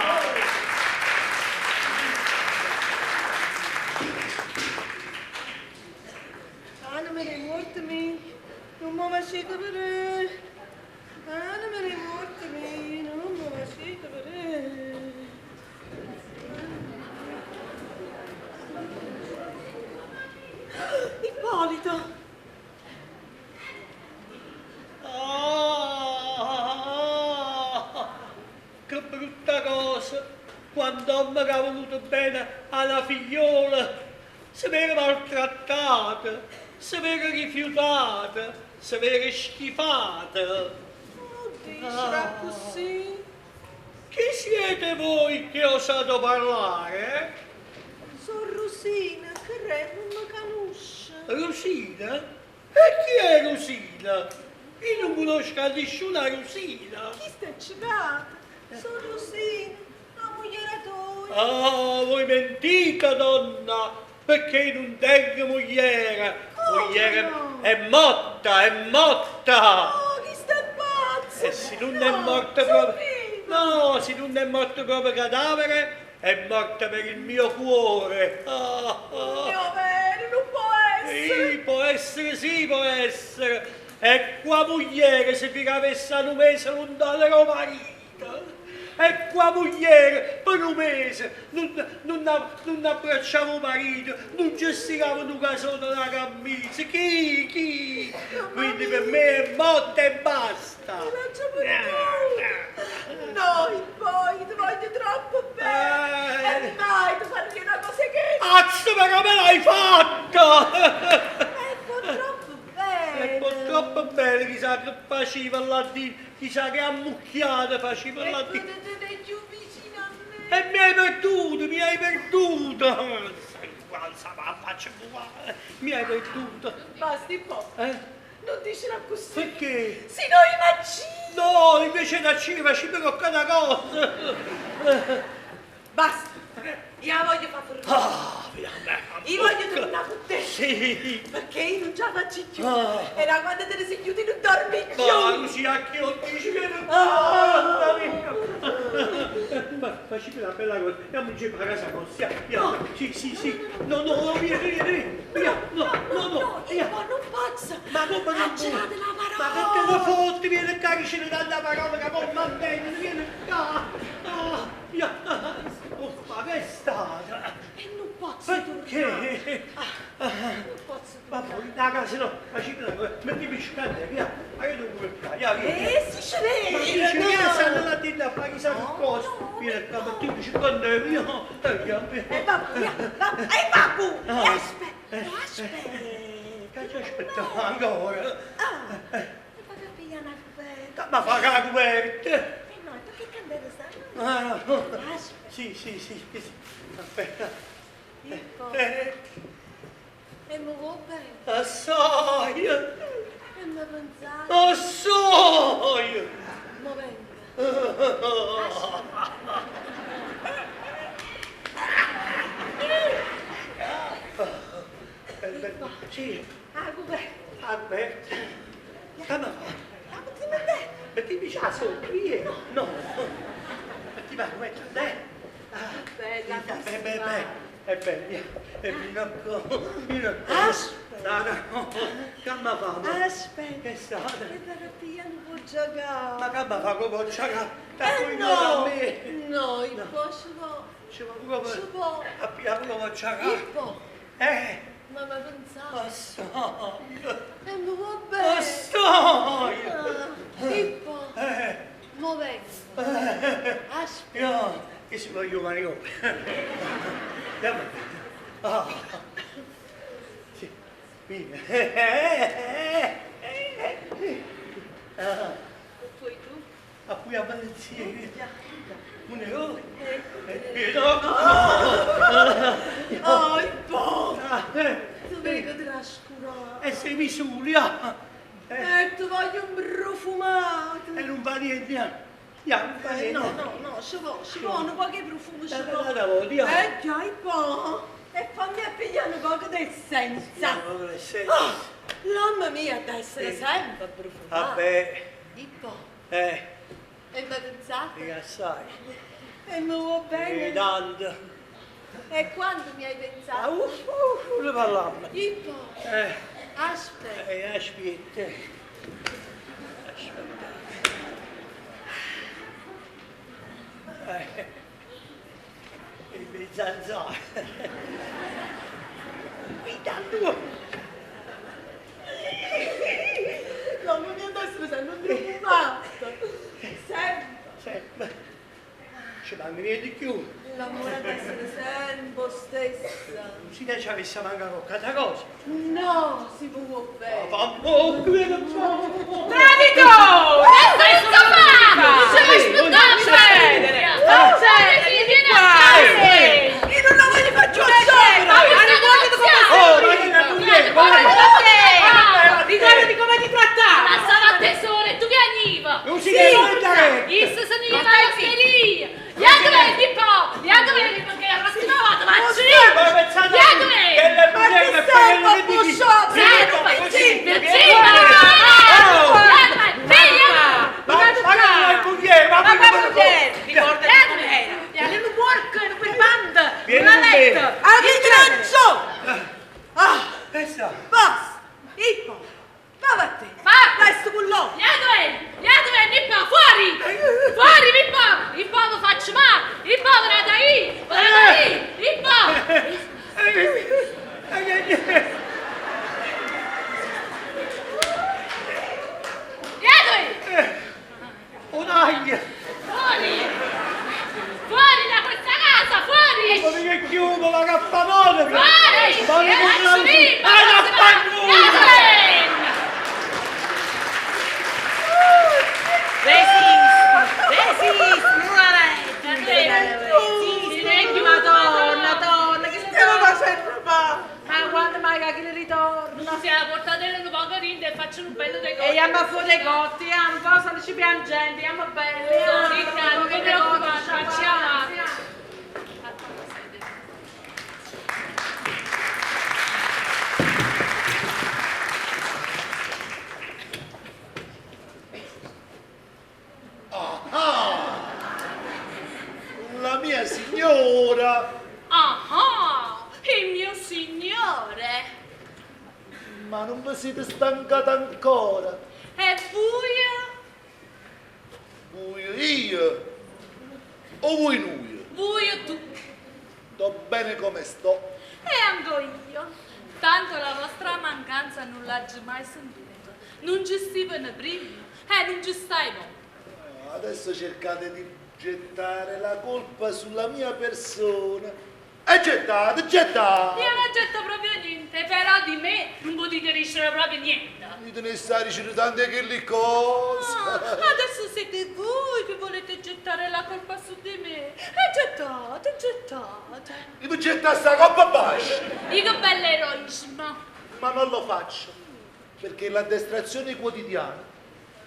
Anima dei morti miei, non mi facete vedere. Anima dei morti miei, non mi facete vedere. Ippolito! Ah, che brutta cosa! Quando mi ha voluto bene alla figliola, si era maltrattata, si era rifiutata, si era schifata. Non dici così. Chi siete voi che osate parlare? Sono Rosina, che re non mi conosce. Rosina? E chi è Rosina? Io non conosco nessuna Rosina. Chi sta cecata? Sono Rosina, la moglie tua. Ah, voi mentite, donna, perché non tengo mogliere. Mogliere no? è morta, è morta. Oh, chi sta pazzo? E se non è morta proprio... No, se non è morta proprio cadavere, è morta per il mio cuore. Ah, ah. Mio vero, non può essere. Sì, può essere, sì, può essere. E qua moglie se vi avesse un mese lontano dal marito. E qua moglie per un mese non abbracciava il marito, non gestivava un casone della camicia. Chi? Chi? Quindi per me è morta e basta. L'ho già perduto. No, Ippolito, ti voglio troppo bene. E mai ti farei una cosa che... Azzo, ma come l'hai fatta? È troppo bene. E purtroppo bene, chissà che faceva là di, chissà che ammucchiata faceva là di. E tu te più vicino a me. E mi hai perduto, mi hai perduto. Sai qual ma faccia uguale. Mi hai perduto. Basti un po'. Eh? Non dicela così. Perché? Se noi immagini. No, invece da ci faceva qualcosa cosa. Basta. Io voglio far fermare. Ah, finalmente. Io voglio tornare con te. Sì. Perché io non ce la faccio più. Ah. E da quando te ne sei chiusi non dormi più. Ma Lucia, che ho dici che non... Ah. Ma facciamo una bella cosa, andiamo in giro a casa nostra. Via. Sì, sì, sì. No, no, no, via, via, via. Via, no, no, no. Io non posso. Ma come non Ha girato la parola. Ma che te ne fotti? Vieni qua che ce ne dà la parola che poi mantieni, vieni qua. Ah, via. Oh, ma che è stata? E non posso Perché? Ah, non posso Ma poi da casa no, facciamo una cosa, mettimi scende, via. Ma io devo qua, via, via. Eh, si ce n'è. Ma chi ce n'è? Stanno là dentro a fare chissà che cosa. Vieni qua, mettimi scende, via. Via, via. E va, via, va, e va, bu. Ah. E aspetta, aspetta. Che ci aspettavo ancora? Ah, e va a pigliare una coperta. Ma fa la coperta. E no, perché candela sta? Ah, no. Aspetta. Sì, sì, sì, sì. Aspetta. Ecco. E mi vuoi bene? Assai. E mi pensate? Assai. Mo venga. Sì. Ah, coperta. Ah, coperta. Come fa? Ma ti mette? Mettimi già sotto, via. No. Mettimi la coperta, dai. Bella Beh, beh, beh. È bella, via. E fino a qua, fino a qua. Aspetta. No, no, calma fama. Aspetta. Che è stata? E per pigliare un po' appoggia Ma che mi fa come poggia Eh no, no, il po' ci può. Ci può come... Ci può. A pigliare come poggia Il po'. Eh. Ma mi pensate? Ma sto. E mi va bene. Ma sto. Ah, il po'. Eh. Mo vengo. Aspetta. Io, che si voglio manicomio. Andiamo. Ah. Sì. Vieni. Ah. Poi tu? A cui a Valencia. Un Oh, il po'. Tu vengo trascurato. E sei misuria. E ti voglio un profumato. E non va niente. Ya, non va Eh, niente. no, no, no, ci vuole, ci vuole, un po' che profumo ci Eh, vuole. la volta. Eh, già, il po'. E fammi a pigliare un po' d'essenza. Un po' d'essenza. Ah, l'amma mia deve essere sempre profumata. Vabbè. Il po'. Eh, E mi pensate? mica sai. E mi va bene. E tanto. E quando mi hai pensato? Ah, uff, uff, ne parliamo. Il po'. Eh. Aspetta. Eh, aspetta. Aspetta. Eh. E mi zanzare. Mi tanto. L'amma mia deve essere sempre profumata. Sempre. Sempre. Ci manca niente di più. L'amore deve essere sempre lo stesso. Si ne ci avesse mancato qualche cosa. No, si può bene. Oh, Traditore! Che sto fa? Non Non cedere! Non cedere! Vieni qua! Io non la voglio fare giù Ma ricordati come Oh, ma che non è? Ricordati come ti trattava! Ma stava a tesoro e tu piagniva! Non si deve andare! Io se ne iva all'osteria! Gli altri po'! Gli altri perché la prossima volta faccio io! Ma pensate Gli altri! che la moglie Ma che sei, papà, sopra? Ma ma che non è moglie, ma Ma come come Ricordati come era! Era un porco, era un birbante! Vieni Una con me. letta! Avete ragione! Ah, Questa. basta! Ippo, va a te! Va! Dai, sto pullone! Gli altri! Gli altri, Nippo, fuori! Fuori, Nippo! Il po' lo faccio male! Il po' ve la dai! Ve la dai! Il po'! Gli altri! Oh dai! Fuori! Fuori da questa casa, fuori! Ma che chiudo la cappanone! Fuori! Ma E non lasci Ah, la Resisti! Resisti! Non la Resisti! Madonna, torna! Che Stiamo facendo male! Ma quando mai che le ritorna? Si è portate un poco rinde e faccio un bello dei E andiamo a fuori dei cotti, andiamo, cosa ci piangendo, andiamo belli, No, Ricca, non ti preoccupare, facciamo. Ah, la mia signora! Ah, il mio signore! Ma non vi siete stancata ancora? È buio? Voi io? O voi noi? Buio tu Sto bene come sto. e anche io. Tanto la vostra mancanza non l'ho mai sentita. Non ci stivano prima e non ci stai mo. Adesso cercate di gettare la colpa sulla mia persona. E gettate, gettate! Io non getto proprio niente, però di me non potete dicere proprio niente. Mi te ne stai dicendo tante che cose. Ah, adesso siete voi che volete gettare la colpa su di me. E gettate, gettate. Io mi getto sta coppa bascia. Io che bello eroismo. Ma non lo faccio, perché l'addestrazione quotidiana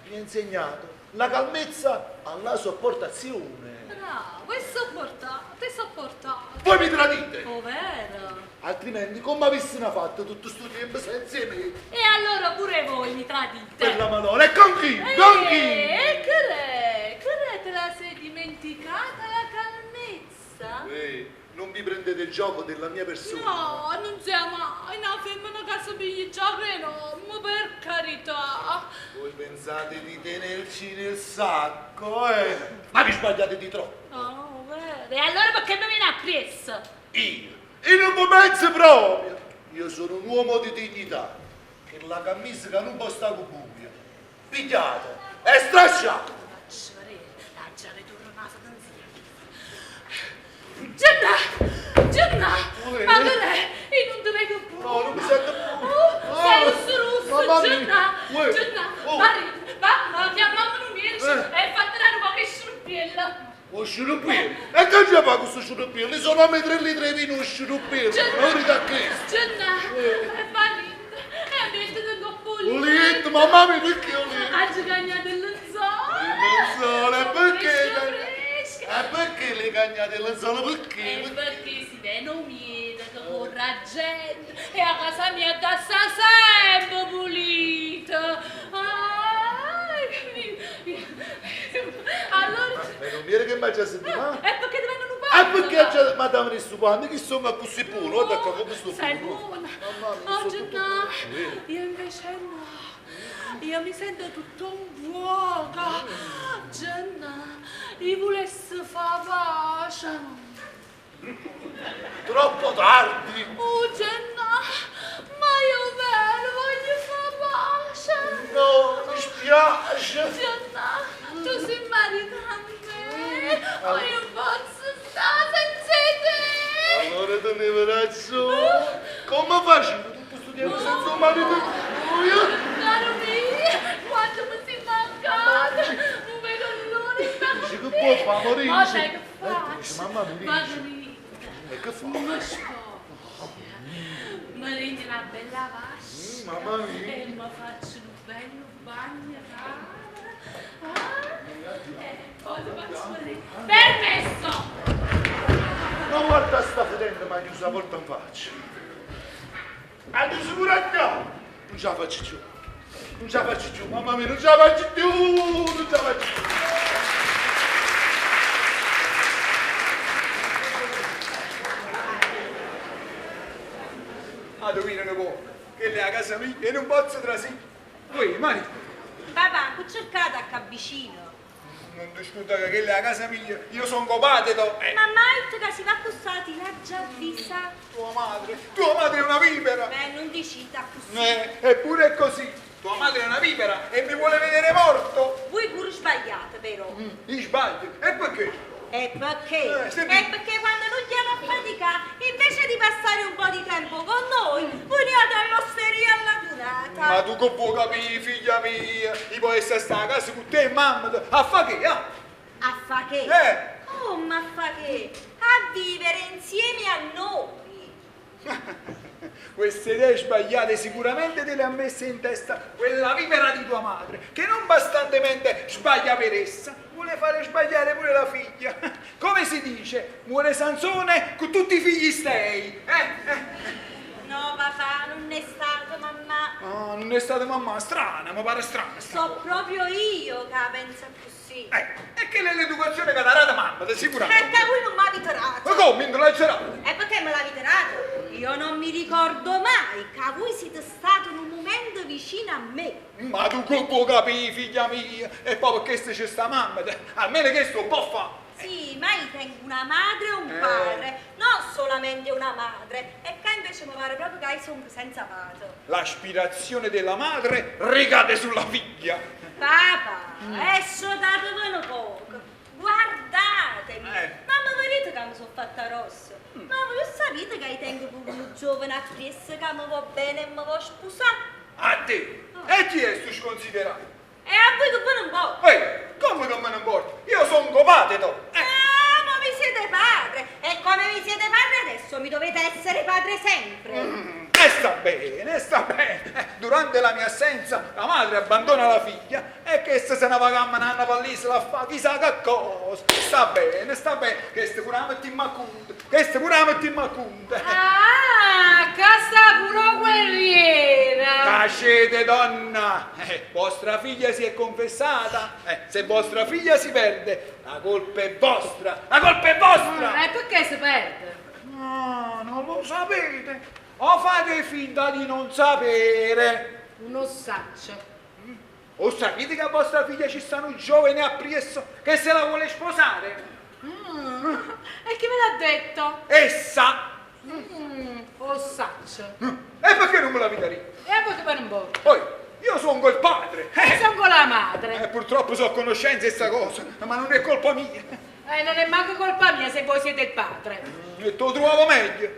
mi ha insegnato la calmezza alla sopportazione. Bravo, e sopportate, sopportate. Voi mi tradite! Oh, vero? Altrimenti come avessero fatto tutto questo tempo senza me? E allora pure voi mi tradite. Per la Madonna, e con chi? Con chi? Eh, che è? Che è? Te la sei dimenticata la calmezza? Ehi, Non vi prendete gioco della mia persona. No, non sia mai una femmina che si piglia gioco 'e n'ommo, per carità. Voi pensate di tenerci nel sacco, eh? Ma vi sbagliate di troppo. Oh, vero. E allora perché mi viene appresso? Io? Io non mi penso proprio. Io sono un uomo di dignità. Che la camisa che non può stare con buia. Pigliata e stracciata. Faccio vedere, la già ritornata insieme. Gennà! Gennà! Ma che è? Io non ti vedo più. No, non mi sento più. Oh, sei rosso rosso, Mamma mia. Gennà! Uè. Gennà! Oh. Marito, va, ma chiamiamo un medico Eh. e fate dare un po' che sciruppella. Lo sciruppino? E che ci fa questo sciruppino? Li sono a me 3 litri di vino sciruppino. Gennà! Non da Cristo. Gennà! E marito, e mettete un po' Un letto, mamma mia, perché ho letto? Ha gagnato il lenzuolo. Il lenzuolo, e perché? Fresco, fresco. E perché le cagnate il lenzuolo? Perché? E perché si vede un miele con la gente e a casa mia da sta sempre pulita. Ah, allora... Ma non viene che mangia settimana? E perché ti vengono E perché già ma davano il suo Che sono così buono? Guarda qua come sto Sei buono. buona. Mamma mia, Oggi sono tutto no, buono. io invece no. Io mi sento tutto un vuoto. Gianna, io volessi fare pace. Troppo tardi. Oh Gianna, ma io vero voglio fare pace. No, mi spiace. Gianna, tu sei marito a me. Oh, io posso stare senza te. Allora tenevo ragione. Come facevo tutto questo tempo senza un marito? Io? Caro mio, quanto mi sei mancato. Non vedo l'ora di stare Dici con che te. può fare, morire? Ma sai che Eh, dice, faccio? mamma mi Ma dice. dritta. E che fa? Mi spoglio. Mi rende una bella vasca. Mamma mia. E mi faccio un bello bagno caldo. Ah, e poi ti faccio vedere. Permesso! Ma guarda sta fedente, mi ha chiuso la porta in faccia. Ha chiuso pure a te. Non ce la faccio più. Non ce la faccio più, mamma mia, non ce la faccio più. Non ce la faccio più. Ah, dove un po', che è a casa mia e non posso trasire. Ui, mani, Papà, ho cercato a qua vicino. non discutere che è a casa mia, io sono copate, to. Ma mai che si va accostati, l'ha già avvisa. Tua madre, tua madre è una vipera. Beh, non dicita così. Eppure è così. Tua madre è una vipera e mi vuole vedere morto. Voi pure sbagliate, però. Io sbaglio. E perché? E perché? Eh, senti. E perché quando noi andiamo a faticare, invece di passare un po' di tempo con noi, veniate all'osteria alla durata. Ma tu che vuoi capire, figlia mia? Io puoi essere stata a casa con te e mamma. A fa che? Ah? A fa che? Eh. Come a fa che? A vivere insieme a noi. Queste idee sbagliate sicuramente te le ha messe in testa quella vipera di tua madre, che non bastantemente sbaglia per essa, vuole fare sbagliare pure la figlia. Come si dice? Muore Sansone con tutti i figli stei. Eh? Eh. No, papà, non è stato mamma. Ah, non è stata mamma strana, mi pare strana. sta So cosa. proprio io che la penso così. E che è l'educazione che darà da mamma, sicuramente. Perché voi non mi avete dato. Ma come? Non l'hai girato? E perché me l'avete dato? Io non mi ricordo mai che voi siete stato in un momento vicino a me. Ma tu che puoi capire, figlia mia? E poi perché se c'è sta mamma, almeno questo può fare. Sì, ma io tengo una madre e un Eh. padre, non solamente una madre. E che invece mi pare proprio che io sono senza padre. L'aspirazione della madre ricade sulla figlia. Papà, adesso datevene poco. Guardatemi. Eh. Ma mi vedete che mi sono fatta rossa? Ma voi sapete che io tengo pure un giovane appresso che mi va bene e mi vuole sposare? A te! E chi è sto sconsiderato? E a voi che voi non può. Ehi, come che me ne importa? Io sono copate, to! Ah, ma mi siete padre! E come mi siete padre adesso mi dovete essere padre sempre! E sta bene, sta bene. Durante la mia assenza la madre abbandona la figlia e che se ne va a camminare per a fa chissà che cosa. Sta bene, sta bene. Che pure metti in macunte, che pure metti in macunte. Ah, casa pure guerriera. Tacete donna, vostra figlia si è confessata. Se vostra figlia si perde, la colpa è vostra, la colpa è vostra. E perché si perde? Ah, non lo sapete? O fate finta di non sapere? Non saccio. O sapete che a vostra figlia ci sta un giovane appresso che se la vuole sposare? Mm. E chi me l'ha detto? Essa! Mm, o saccio. E perché non me la vi darete? E poi che me ne importa? Poi, io sono il padre. E sono la madre. Eh, purtroppo so a conoscenza di sta cosa, ma non è colpa mia. Non è manco colpa mia se voi siete il padre. E te lo trovavo meglio.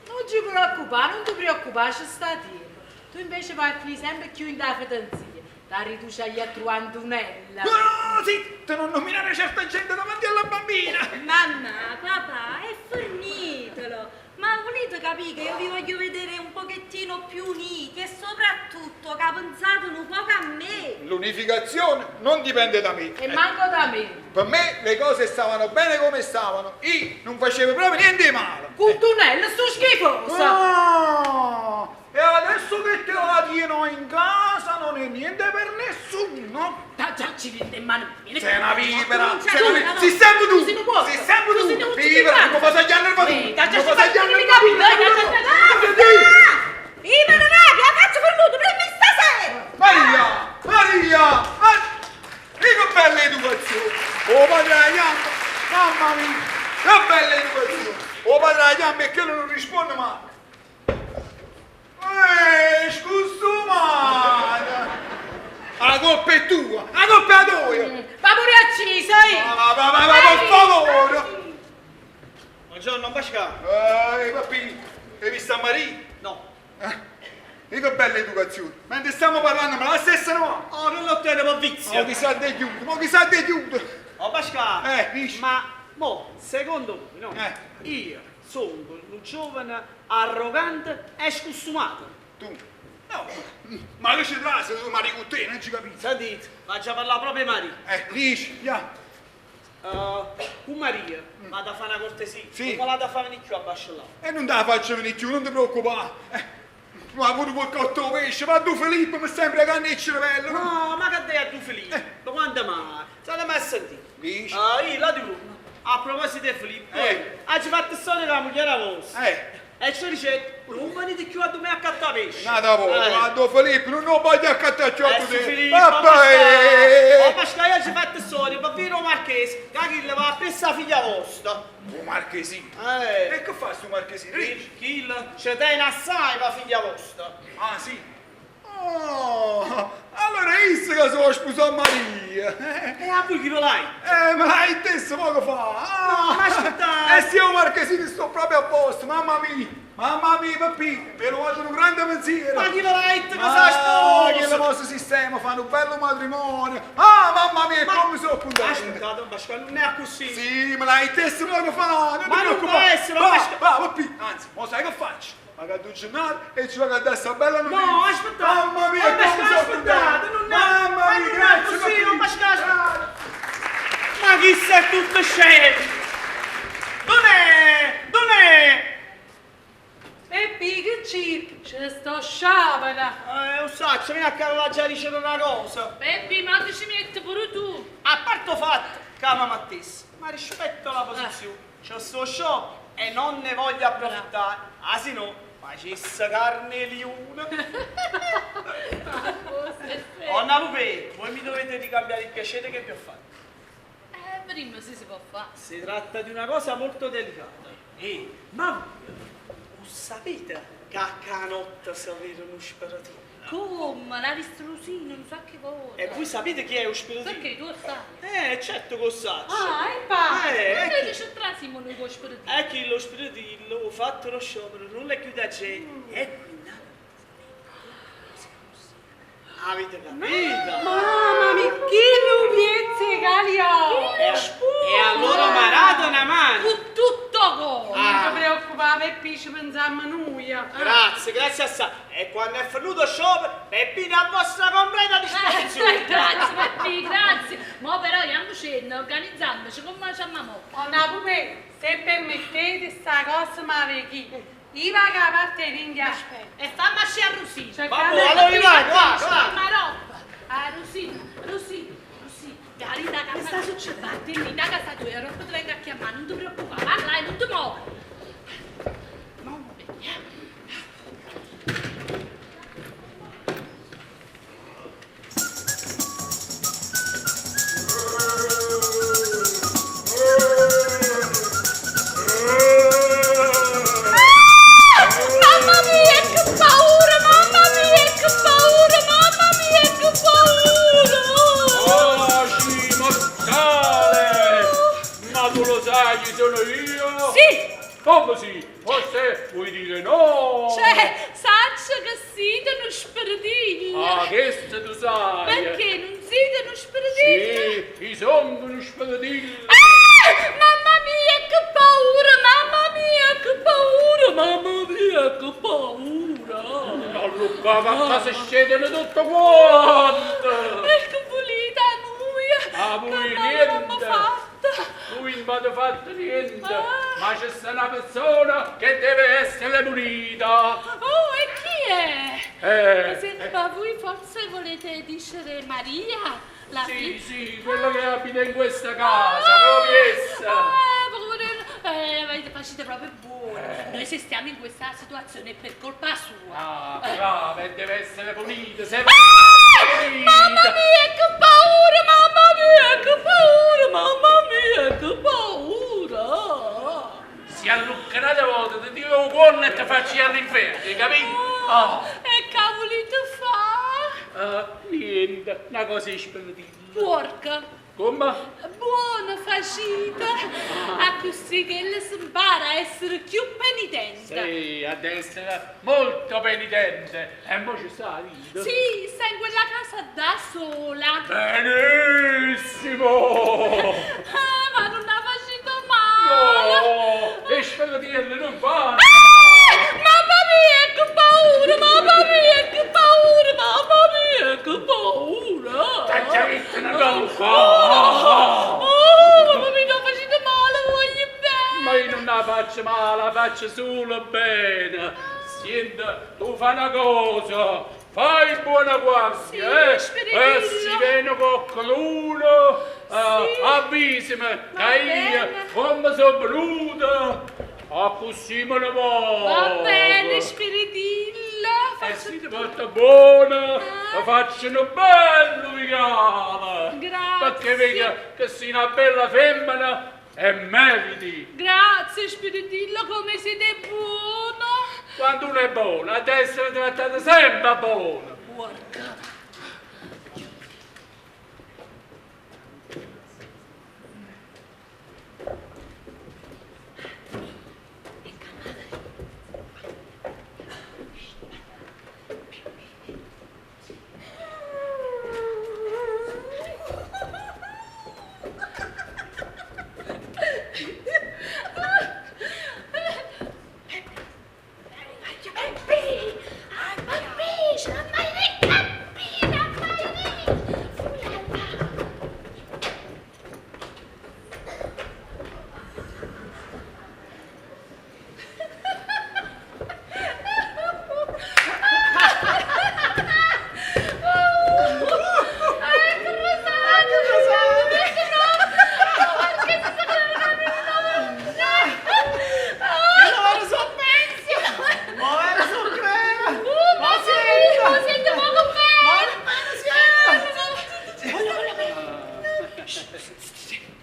Non ci preoccupare, non ti preoccupare, ci sta tempo. Tu invece vai a finire sempre più in da fetenzia. La riduce agli a trovare Antonella. No, zitto, non nominare certa gente davanti alla bambina. Mamma, papà, è fornitelo. Ma volete capire che io vi voglio vedere un pochettino più uniti e soprattutto che pensate un poco a me. L'unificazione non dipende da me. E manco da me. Per me le cose stavano bene come stavano. Io non facevo proprio niente di male. Cuttunella, sto schifosa. No! E adesso che te la tieno in casa non è niente per nessuno. Da già ci viene in mano. Sei una vipera, Non c'è sei una nulla, vipera. no. Sei sempre tu, Tu sei un porco. sei sempre Tu tu. sei un Vipera, ucciso. come fa tagliare il vado? Ehi, da già Come ci fa tagliare il mi capito, vado? Io me ne vado, la faccio fornuto, prima stasera! Maria, Maria, ma... che bella educazione! Oh padre la chiama, mamma mia, che bella educazione! Oh padre la chiama e che non risponde mai! Scusumata! La colpa è tua, la colpa è tua! Va pure accisa, eh! Ma, ma, ma, ma, per favore! Buongiorno, Pascal. Papì, hai visto a Maria? No. E che bella educazione! Mentre stiamo parlando, ma la stessa no! Oh, non lo tengo per vizio. Ma chissà te chiude, ma chissà te chiude! Oh, Pascal. Dici. Ma, mo, secondo voi, no? Io sono un giovane arrogante e scostumato. Tu? No, ma che ci trase tu, Maria, con te, non ci capisco. Sentite, faccio parlare proprio Maria. Dici, ya. Con Maria, ma da fare una cortesia. Sì. Non me la da fare venire più a Bascellà. E non te la faccio venire più, non ti preoccupare. Ma pure quel cotto pesce, ma tu Filippo mi sembra che il cervello. No, ma che dai a tu Filippo? Ma quando mai? State mai a sentire? Dici? Io la dico, a proposito di Filippo, ci fatto storia con la moglie vostra. E ci dice, non venite più a me a cattare pesce. No, dopo, guarda Filippo, non lo voglio accattare più a Eh, sì, te. Filippo, Vabbè. Oh, Pascal, io ci fatto storia, Papino Marchese, che chi le va a pressa figlia vostra. Oh, Marchesino. E che fa sto Marchesino? Chi ci tiene assai la figlia vostra. Ah, sì? Oh, allora è io che sono sposato Maria. E a voi chi ve l'hai? Me l'hai detto poco fa. Ah, No, ma aspetta. Eh sì, oh, Marchesino, sto proprio a posto, mamma mia. Mamma mia, papì, me lo vado un grande pensiero. Ma chi ve l'hai detto che Ah, si che sposa? lo posso sistema, fanno un bello matrimonio. Ah, mamma mia, come sono contento. Aspetta, Pasquale, non è così. Sì, me l'hai detto poco fa, non ti Ma non preoccupare. può essere, Va, Pasquale. va, papì, anzi, mo sai che faccio? Ma che tu giornata e ci vado a dare sta bella notizia. No, aspetta. Mamma mia, Ma come sono aspettate, contento. non è- Mamma ma mia, non è grazie, così, papì. non Pasquale. Ma chi sei tutto scemo? Dov'è? Dov'è? Peppi, che circa? C'è sto sciabana. Lo saccio, vieni a casa già dicendo una cosa. Peppi, ma ti ci metti pure tu. A parte fatto, chiama Mattesi, ma rispetto la posizione, c'è sto show e non ne voglio approfittare, ah se no, facesse carne liuna. Onna Pupè, voi mi dovete ricambiare il piacere che vi ho fatto. Prima se si può fare. Si tratta di una cosa molto delicata. Ma voi lo sapete che a canotta si avere uno sparatino? Come? La distrusina, non so che cosa. E voi sapete chi è lo spiritino? Perché tu lo sai? Certo che lo saccio. Ah, e pa. Ma E noi ci trasimo noi con lo spiritino. chi, è chi lo spiritino, ho fatto lo sciopero, non le chiude a gente. E quindi... Avete capito? Mamma mia, chi lo piezze calio? E allora marate una mano. Con tutto cuore. Ah. Non ti preoccupare, Peppi, ci pensiamo noi. Grazie, grazie assai. E quando è finito lo sciopero, Peppino è a vostra completa disposizione. Grazie Peppi, grazie. Ma però andiamo cena, organizzandoci come facciamo mo? Onna Pupè, se permettete sta cosa ma vecchi. Io vado a parte ringhia aspetta. E fammi asciare a Rosina. Cioè, Vabbè, allora rimani, va, va. Ma roba. Ah, Rosina, Rosina, Rosina. Dai, da casa. Che sta succedendo? Vattene da casa tua, ora ti vengo a chiamare, non ti preoccupare. Va là, non ti muovere. Mamma mia, che paura! Mamma mia, che paura! Mamma mia, che paura! Pace mortale! Ma tu lo sai chi sono io? Sì! Come sì? Forse vuoi dire no? Cioè, saccio che siete uno spiritiglio! Ah, questo tu sai! Perché non siete uno spiritiglio? Sì, io sono uno spiritiglio! Ah! Mamma mia, che paura! Mamma mia, che paura! Mamma mia, che paura! Alluccava a casa scendono tutto quanto! E che volete a noi? A voi Che male abbiamo niente! fatto? Voi non avete fatto niente! Ah. Ma c'è sta una persona che deve essere punita! Oh, e chi è? Eh, Se- ma voi forse volete dire Maria? La Sì, figlia? sì, quello che abita in questa casa, proprio essa! Ah, proprio- avete facete proprio buono. Noi se stiamo in questa situazione è per colpa sua. Ah, brava, e deve essere punita, sempre Ah! punita! Mamma mia, che paura! Mamma mia, che paura! Mamma mia, che paura! Si allucca una volta, ti tiro un corno e ti faccio ir all'inferno, hai capito? Oh, E che volete fare? Ah, niente, una cosa spiritiglio. Porca! Come? Buona facita! A così che ella si impara a essere più penitente. Sì, ad essere molto penitente. E mo ci sta, vita. Sì, sta in quella casa da sola. Benissimo! Ah, ma non ha facito male. No, e spiritiglio non fa. Ah, mamma mia, che paura! Mamma mia, che paura! Mamma mia, che paura! T'ha già detto una Oh, cosa. oh, mamma mia, non facete male, voglio bene! Ma io non la faccio male, la faccio solo bene. Senti, tu fai una cosa, fai buona guardia, eh? Sì, spiritiglio. E se viene qualcuno, Sì. avvisami, Va che io, bene. come sono venuto, a così me ne vado. Va bene, spiritilla! E Faccio... se ti porta buona, ti faccio un bello regalo. Grazie. Perché vedi che sei una bella femmina e meriti. Grazie, spiritillo, come siete buono! Quando uno è buono, deve essere trattata sempre buono. Porca!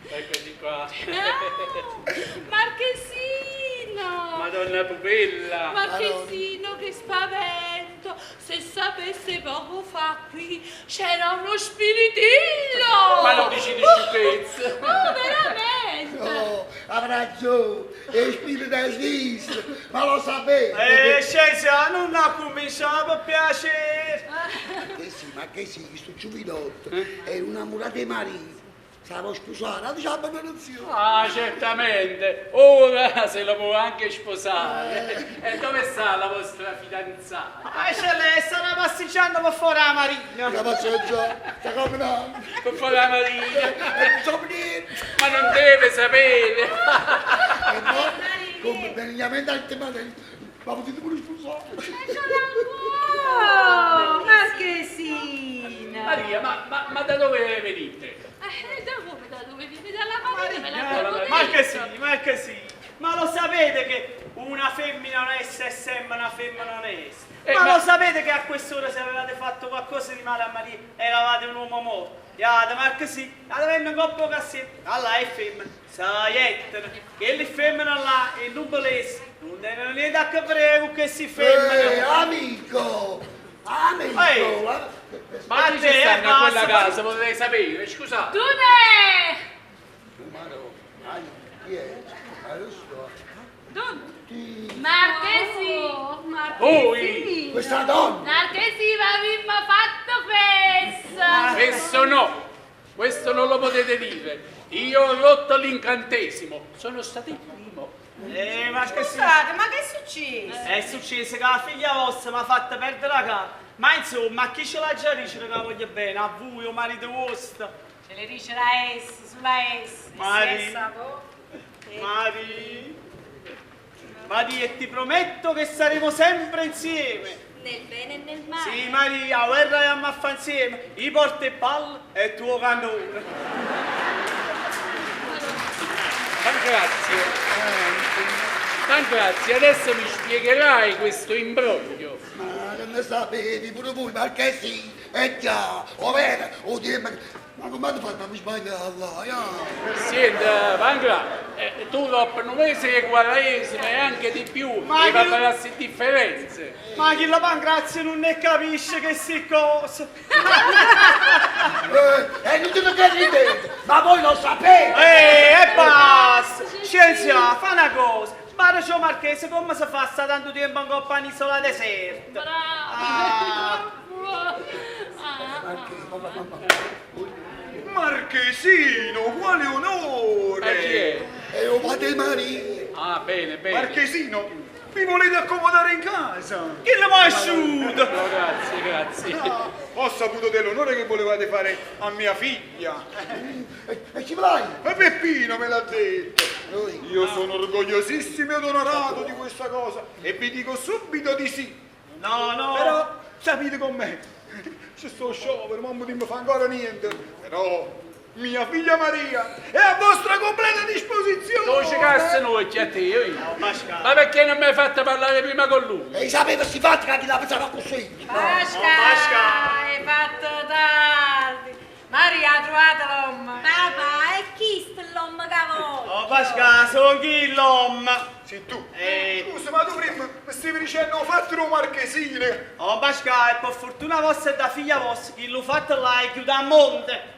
Eccoci qua. Marchesino! Madonna pupilla. Marchesino, che spavento! Se sapesse poco fa qui c'era uno spiritillo! Ma non dici di sciocchezze. Oh, veramente! Oh, ha ragione, è spirito da sinistra, ma lo sapevo. Scienza, non ha cominciato per piacere. Che sì, ma che sì, questo giuvinotto è un innamorato di Maria. Se la può sposare, diciamo non si. Ah, certamente. Ora se lo può anche sposare. E dove sta la vostra fidanzata? Ah, ce lei sta passeggiando per fuori la marina. La passeggiando, sta camminando. Per fuori la marina. Non so niente. Ma non deve sapere. E no, come benignamente al tema del... Ma potete pure sposare. Oh, Marchesina! Maria, ma da dove venite? Da come? Da dove viene? Dalla marina, me l'abbiamo detto. Ma che sì, ma che sì. Ma lo sapete che una femmina onesta è sempre una femmina onesta. Eh, ma, ma- lo sapete che a quest'ora se avevate fatto qualcosa di male a Maria eravate un uomo morto? Iate, Marchesì, iate venne un coppo cassetto, là è femmina, saiettano, che le femmine là e non volesse, non tengono niente a che vedere con questi femmine. Eh, amico! Amico! Ehi. Ma chi A ci te, stanno a quella basta. casa, vorrei sapere, scusate. Dune! Chi è? Ma lo so. Marchesi! Oh, Voi? Questa donna! Marchesi, ma vi m'ha fatto festa! Questo no, questo non lo potete dire. Io ho rotto l'incantesimo, sono stato il primo. Marchesì. Scusate, ma che è successo? È successo che la figlia vostra mi ha fatto perdere la casa. Ma insomma, a chi ce l'ha già dice che la voglio bene? A voi, o marito vostro? Ce le dice la S, sulla S. Mari. Se sa, boh. Mari. Maria, e ti prometto che saremo sempre insieme. Nel bene e nel male. Sì, Maria, la guerra e a fa insieme. I porta e palle e il tuo cannone. Pancrazio, Pancrazio, adesso mi spiegherai questo imbroglio. Ma non ne sapevi pure voi, ma che sì, è già, o vero, o dimmi, ma come hanno fatto a mi sbagliare là, ja? Senta, Pancra, tu dopo un mese di quaresima e anche di più, Ma mi che- parlassi differenze. Ma chi la Pancrazio non ne capisce che si cosa. Eh, non ti credere niente, ma voi lo sapete! E basta! Scienziato, fa una cosa. Sbarra c'è Marchese, come si fa sta tanto tempo in coppa all'isola deserta? Bravo! Marchesino, quale onore! Ma chi è? E o padre Maria! Ah, bene, bene. Marchesino, mi volete accomodare in casa? Chi l'ha mai asciuto? No, grazie, grazie. Ah, ho saputo dell'onore che volevate fare a mia figlia. E ci vai? Ma Peppino me l'ha detto. Io sono orgogliosissimo ed onorato di questa cosa e vi dico subito di sì. No, no. Però sapete com'è? C'è sto sciopero, ma non mi fa ancora niente. Però mia figlia Maria è a vostra completa disposizione. Tu ci cazzo noi a te, io. No, Pascal. Ma perché non mi hai fatto parlare prima con lui? E sapeva si fatto che chi la pensava così! Pasca, Pasca. hai fatto tardi. Maria, ha trovato l'uomo. Papà, e chi sta l'uomo che voglio? Oh, Pascal, sono chi l'uomo? Sì, tu. Eh. Scusa, ma tu prima mi stavi dicendo ho fatto un marchesino. Oh, Pascal, e per fortuna vostra e da figlia vostra, chi l'ho fatto là è chiuso a monte.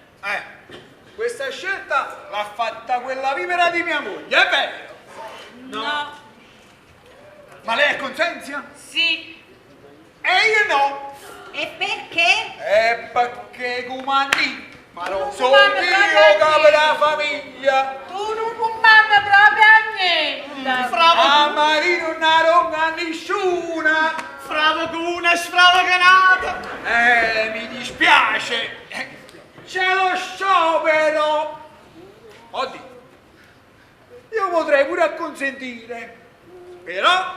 Questa scelta l'ha fatta quella vipera di mia moglie, è vero? No. Ma lei è consenzia? Sì. E io no. E perché? E perché comandi? Ma non Non sono comando io proprio capo niente. della famiglia. Tu non comandi proprio a niente. Fravo, A Marino non la ronga nessuna. fravo con una sfravo canata. Mi dispiace. C'è lo sciopero. Oddio. Io potrei pure acconsentire. Però,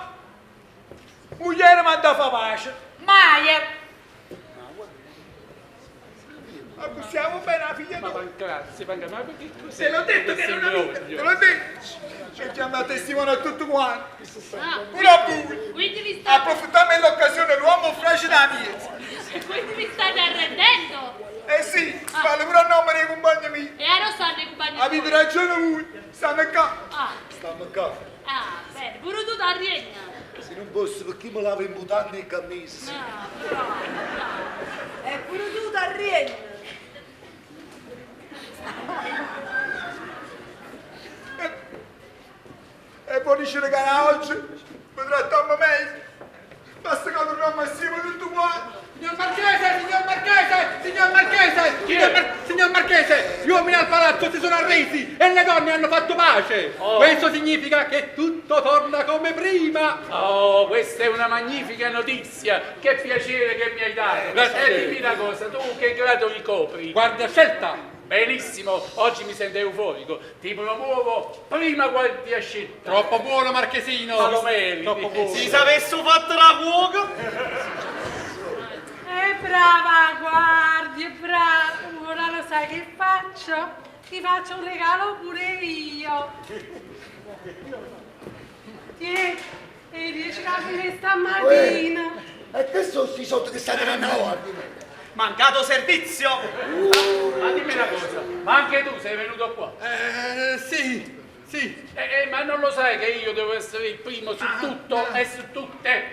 moglie mi ha da fa pace. Mai. Ma possiamo bene la figlia Ma tua. Pancrazio, Pancrazio, ma perché cos'è? Te l'ho detto che questo era una vita, imbroglio? te l'ho detto. Ci chiama a testimone a tutto quanto. Ah, Pure a voi. Quindi vi state, Approfittiamo dell'occasione, l'uomo fragile da mia. quindi vi state arrendendo? Eh sì, parlo pure a nome dei compagni miei. E ora stanno i compagni Avete tuoi? ragione voi, stanno qua. Ah, Stiamo qua. ah, bene, pure tu t'arrieni. Se non fosse perché mi lavo in mutande e cammise. Ah, bravo, bravo. E pure tu t'arrieni. E poi dice che oggi mi trattiamo meglio. Basta che torniamo assieme tutto quanto. Signor Marchese, signor Marchese, signor Marchese, Chi è? signor, signor Marchese, gli uomini al palazzo si sono arresi e le donne hanno fatto pace. Oh. Questo significa che tutto torna come prima. Oh, questa è una magnifica notizia! Che piacere che mi hai dato! Grazie. E dimmi una cosa, tu che grado ricopri? Guardia scelta. Benissimo, oggi mi sento euforico. Ti promuovo prima guardia scelta. Troppo buono, Marchesino. Ma lo meriti. Troppo buono. Si sapesse fatto la cuoca. Brava, guardi, è brava. Ora lo sai che faccio? Ti faccio un regalo pure io. Tieni. E 10 la fine stamattina. E che sono sti soldi che state dando a guardia? Mancato servizio! Ma dimmi una cosa, ma anche tu sei venuto qua? Sì, sì. Ma non lo sai che io devo essere il primo su tutto e su tutte?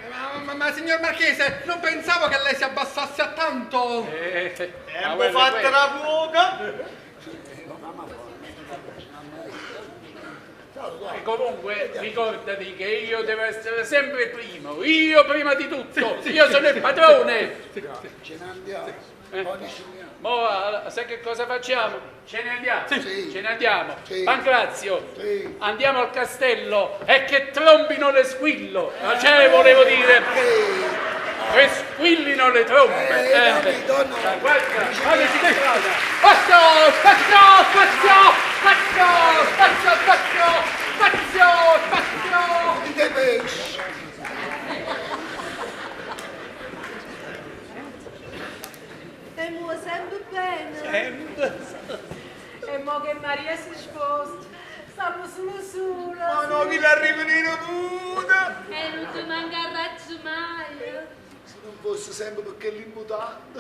Ma signor Marchese, non pensavo che lei si abbassasse a tanto. Ma Abbiamo guarda, fatto quello- la cuoca! E comunque ricordati che io devo essere sempre il primo, io prima di tutto, io sono il padrone. Ce ne andiamo. Eh. Oggi ci andiamo. Mo, allora, sai che cosa facciamo? Ce ne andiamo, Sì. ce ne andiamo. Sì. Pancrazio, Sì. andiamo al castello e che trombino le squillo. Cioè, volevo dire, che squillino le trombe. Capito, no. Guarda, guarda che strada. Spazio, spazio, spazio, spazio, spazio, spazio, spazio, spazio. Dite pesce. E mo sempre bene. Sempre. E mo che Maria si sposta, stiamo solo sola. Ma no, chi l'ha rivenire pure! E non ti mancherà mai. Se non fosse sempre perché l'immutante.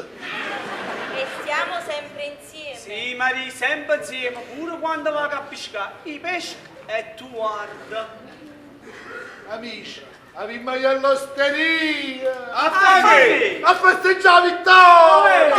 E stiamo sempre insieme. Sì, Maria, sempre insieme, pure quando va a pescare, i pesca e tu guarda. Amici, abbiamo io all'osteria! A fare che? A festeggiare la vittoria!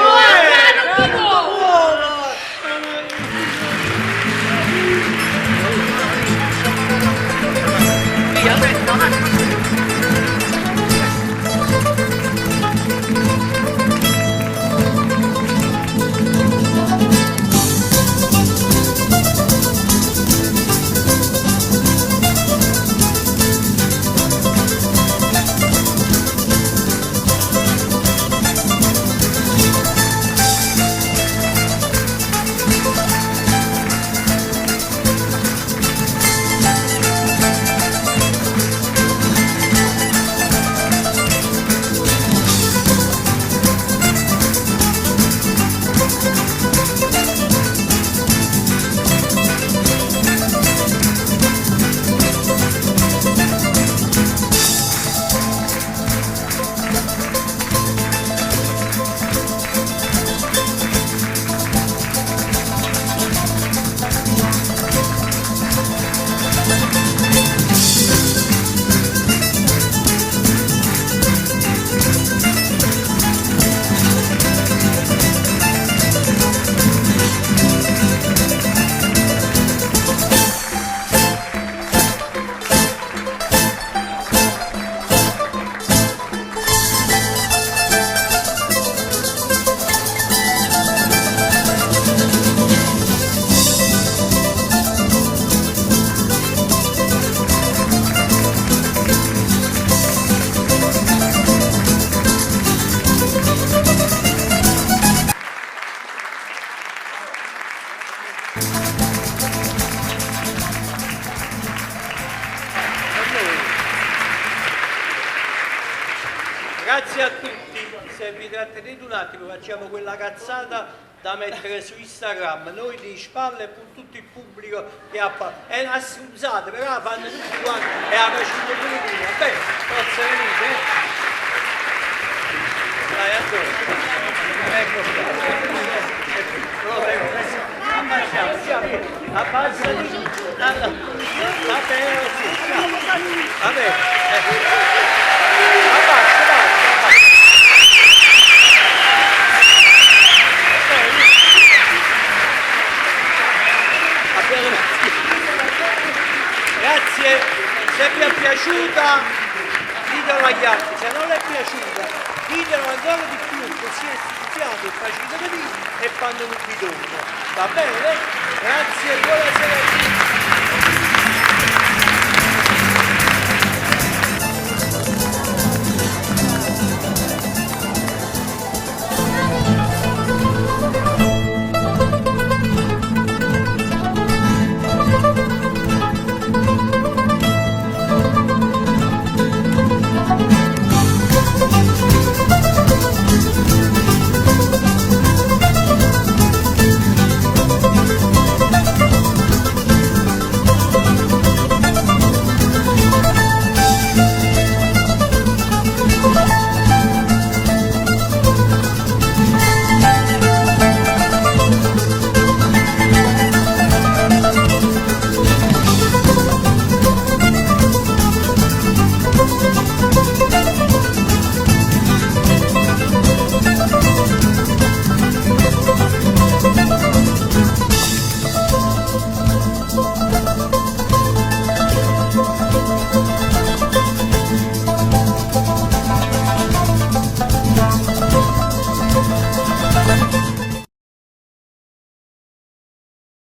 Grazie a tutti, se vi trattenete un attimo facciamo quella cazzata da mettere su Instagram, noi di spalle e con tutto il pubblico che ha fatto. È una stronzata, però la fanno tutti quanti e la facciamo pure noi. Va bene, forza venite. eh. Dai, ancora. Ecco qua. Ecco, ecco, adesso abbassiamo, siamo, abbassati. Allora, va bene, sì, ciao. Va bene. Abbassa, basta, abbassa. Grazie, se vi è piaciuta ditelo agli altri, se non è piaciuta ditelo ancora di più, così è studiato e facile capire e fanno un bidone. Va bene? Grazie, buonasera a tutti.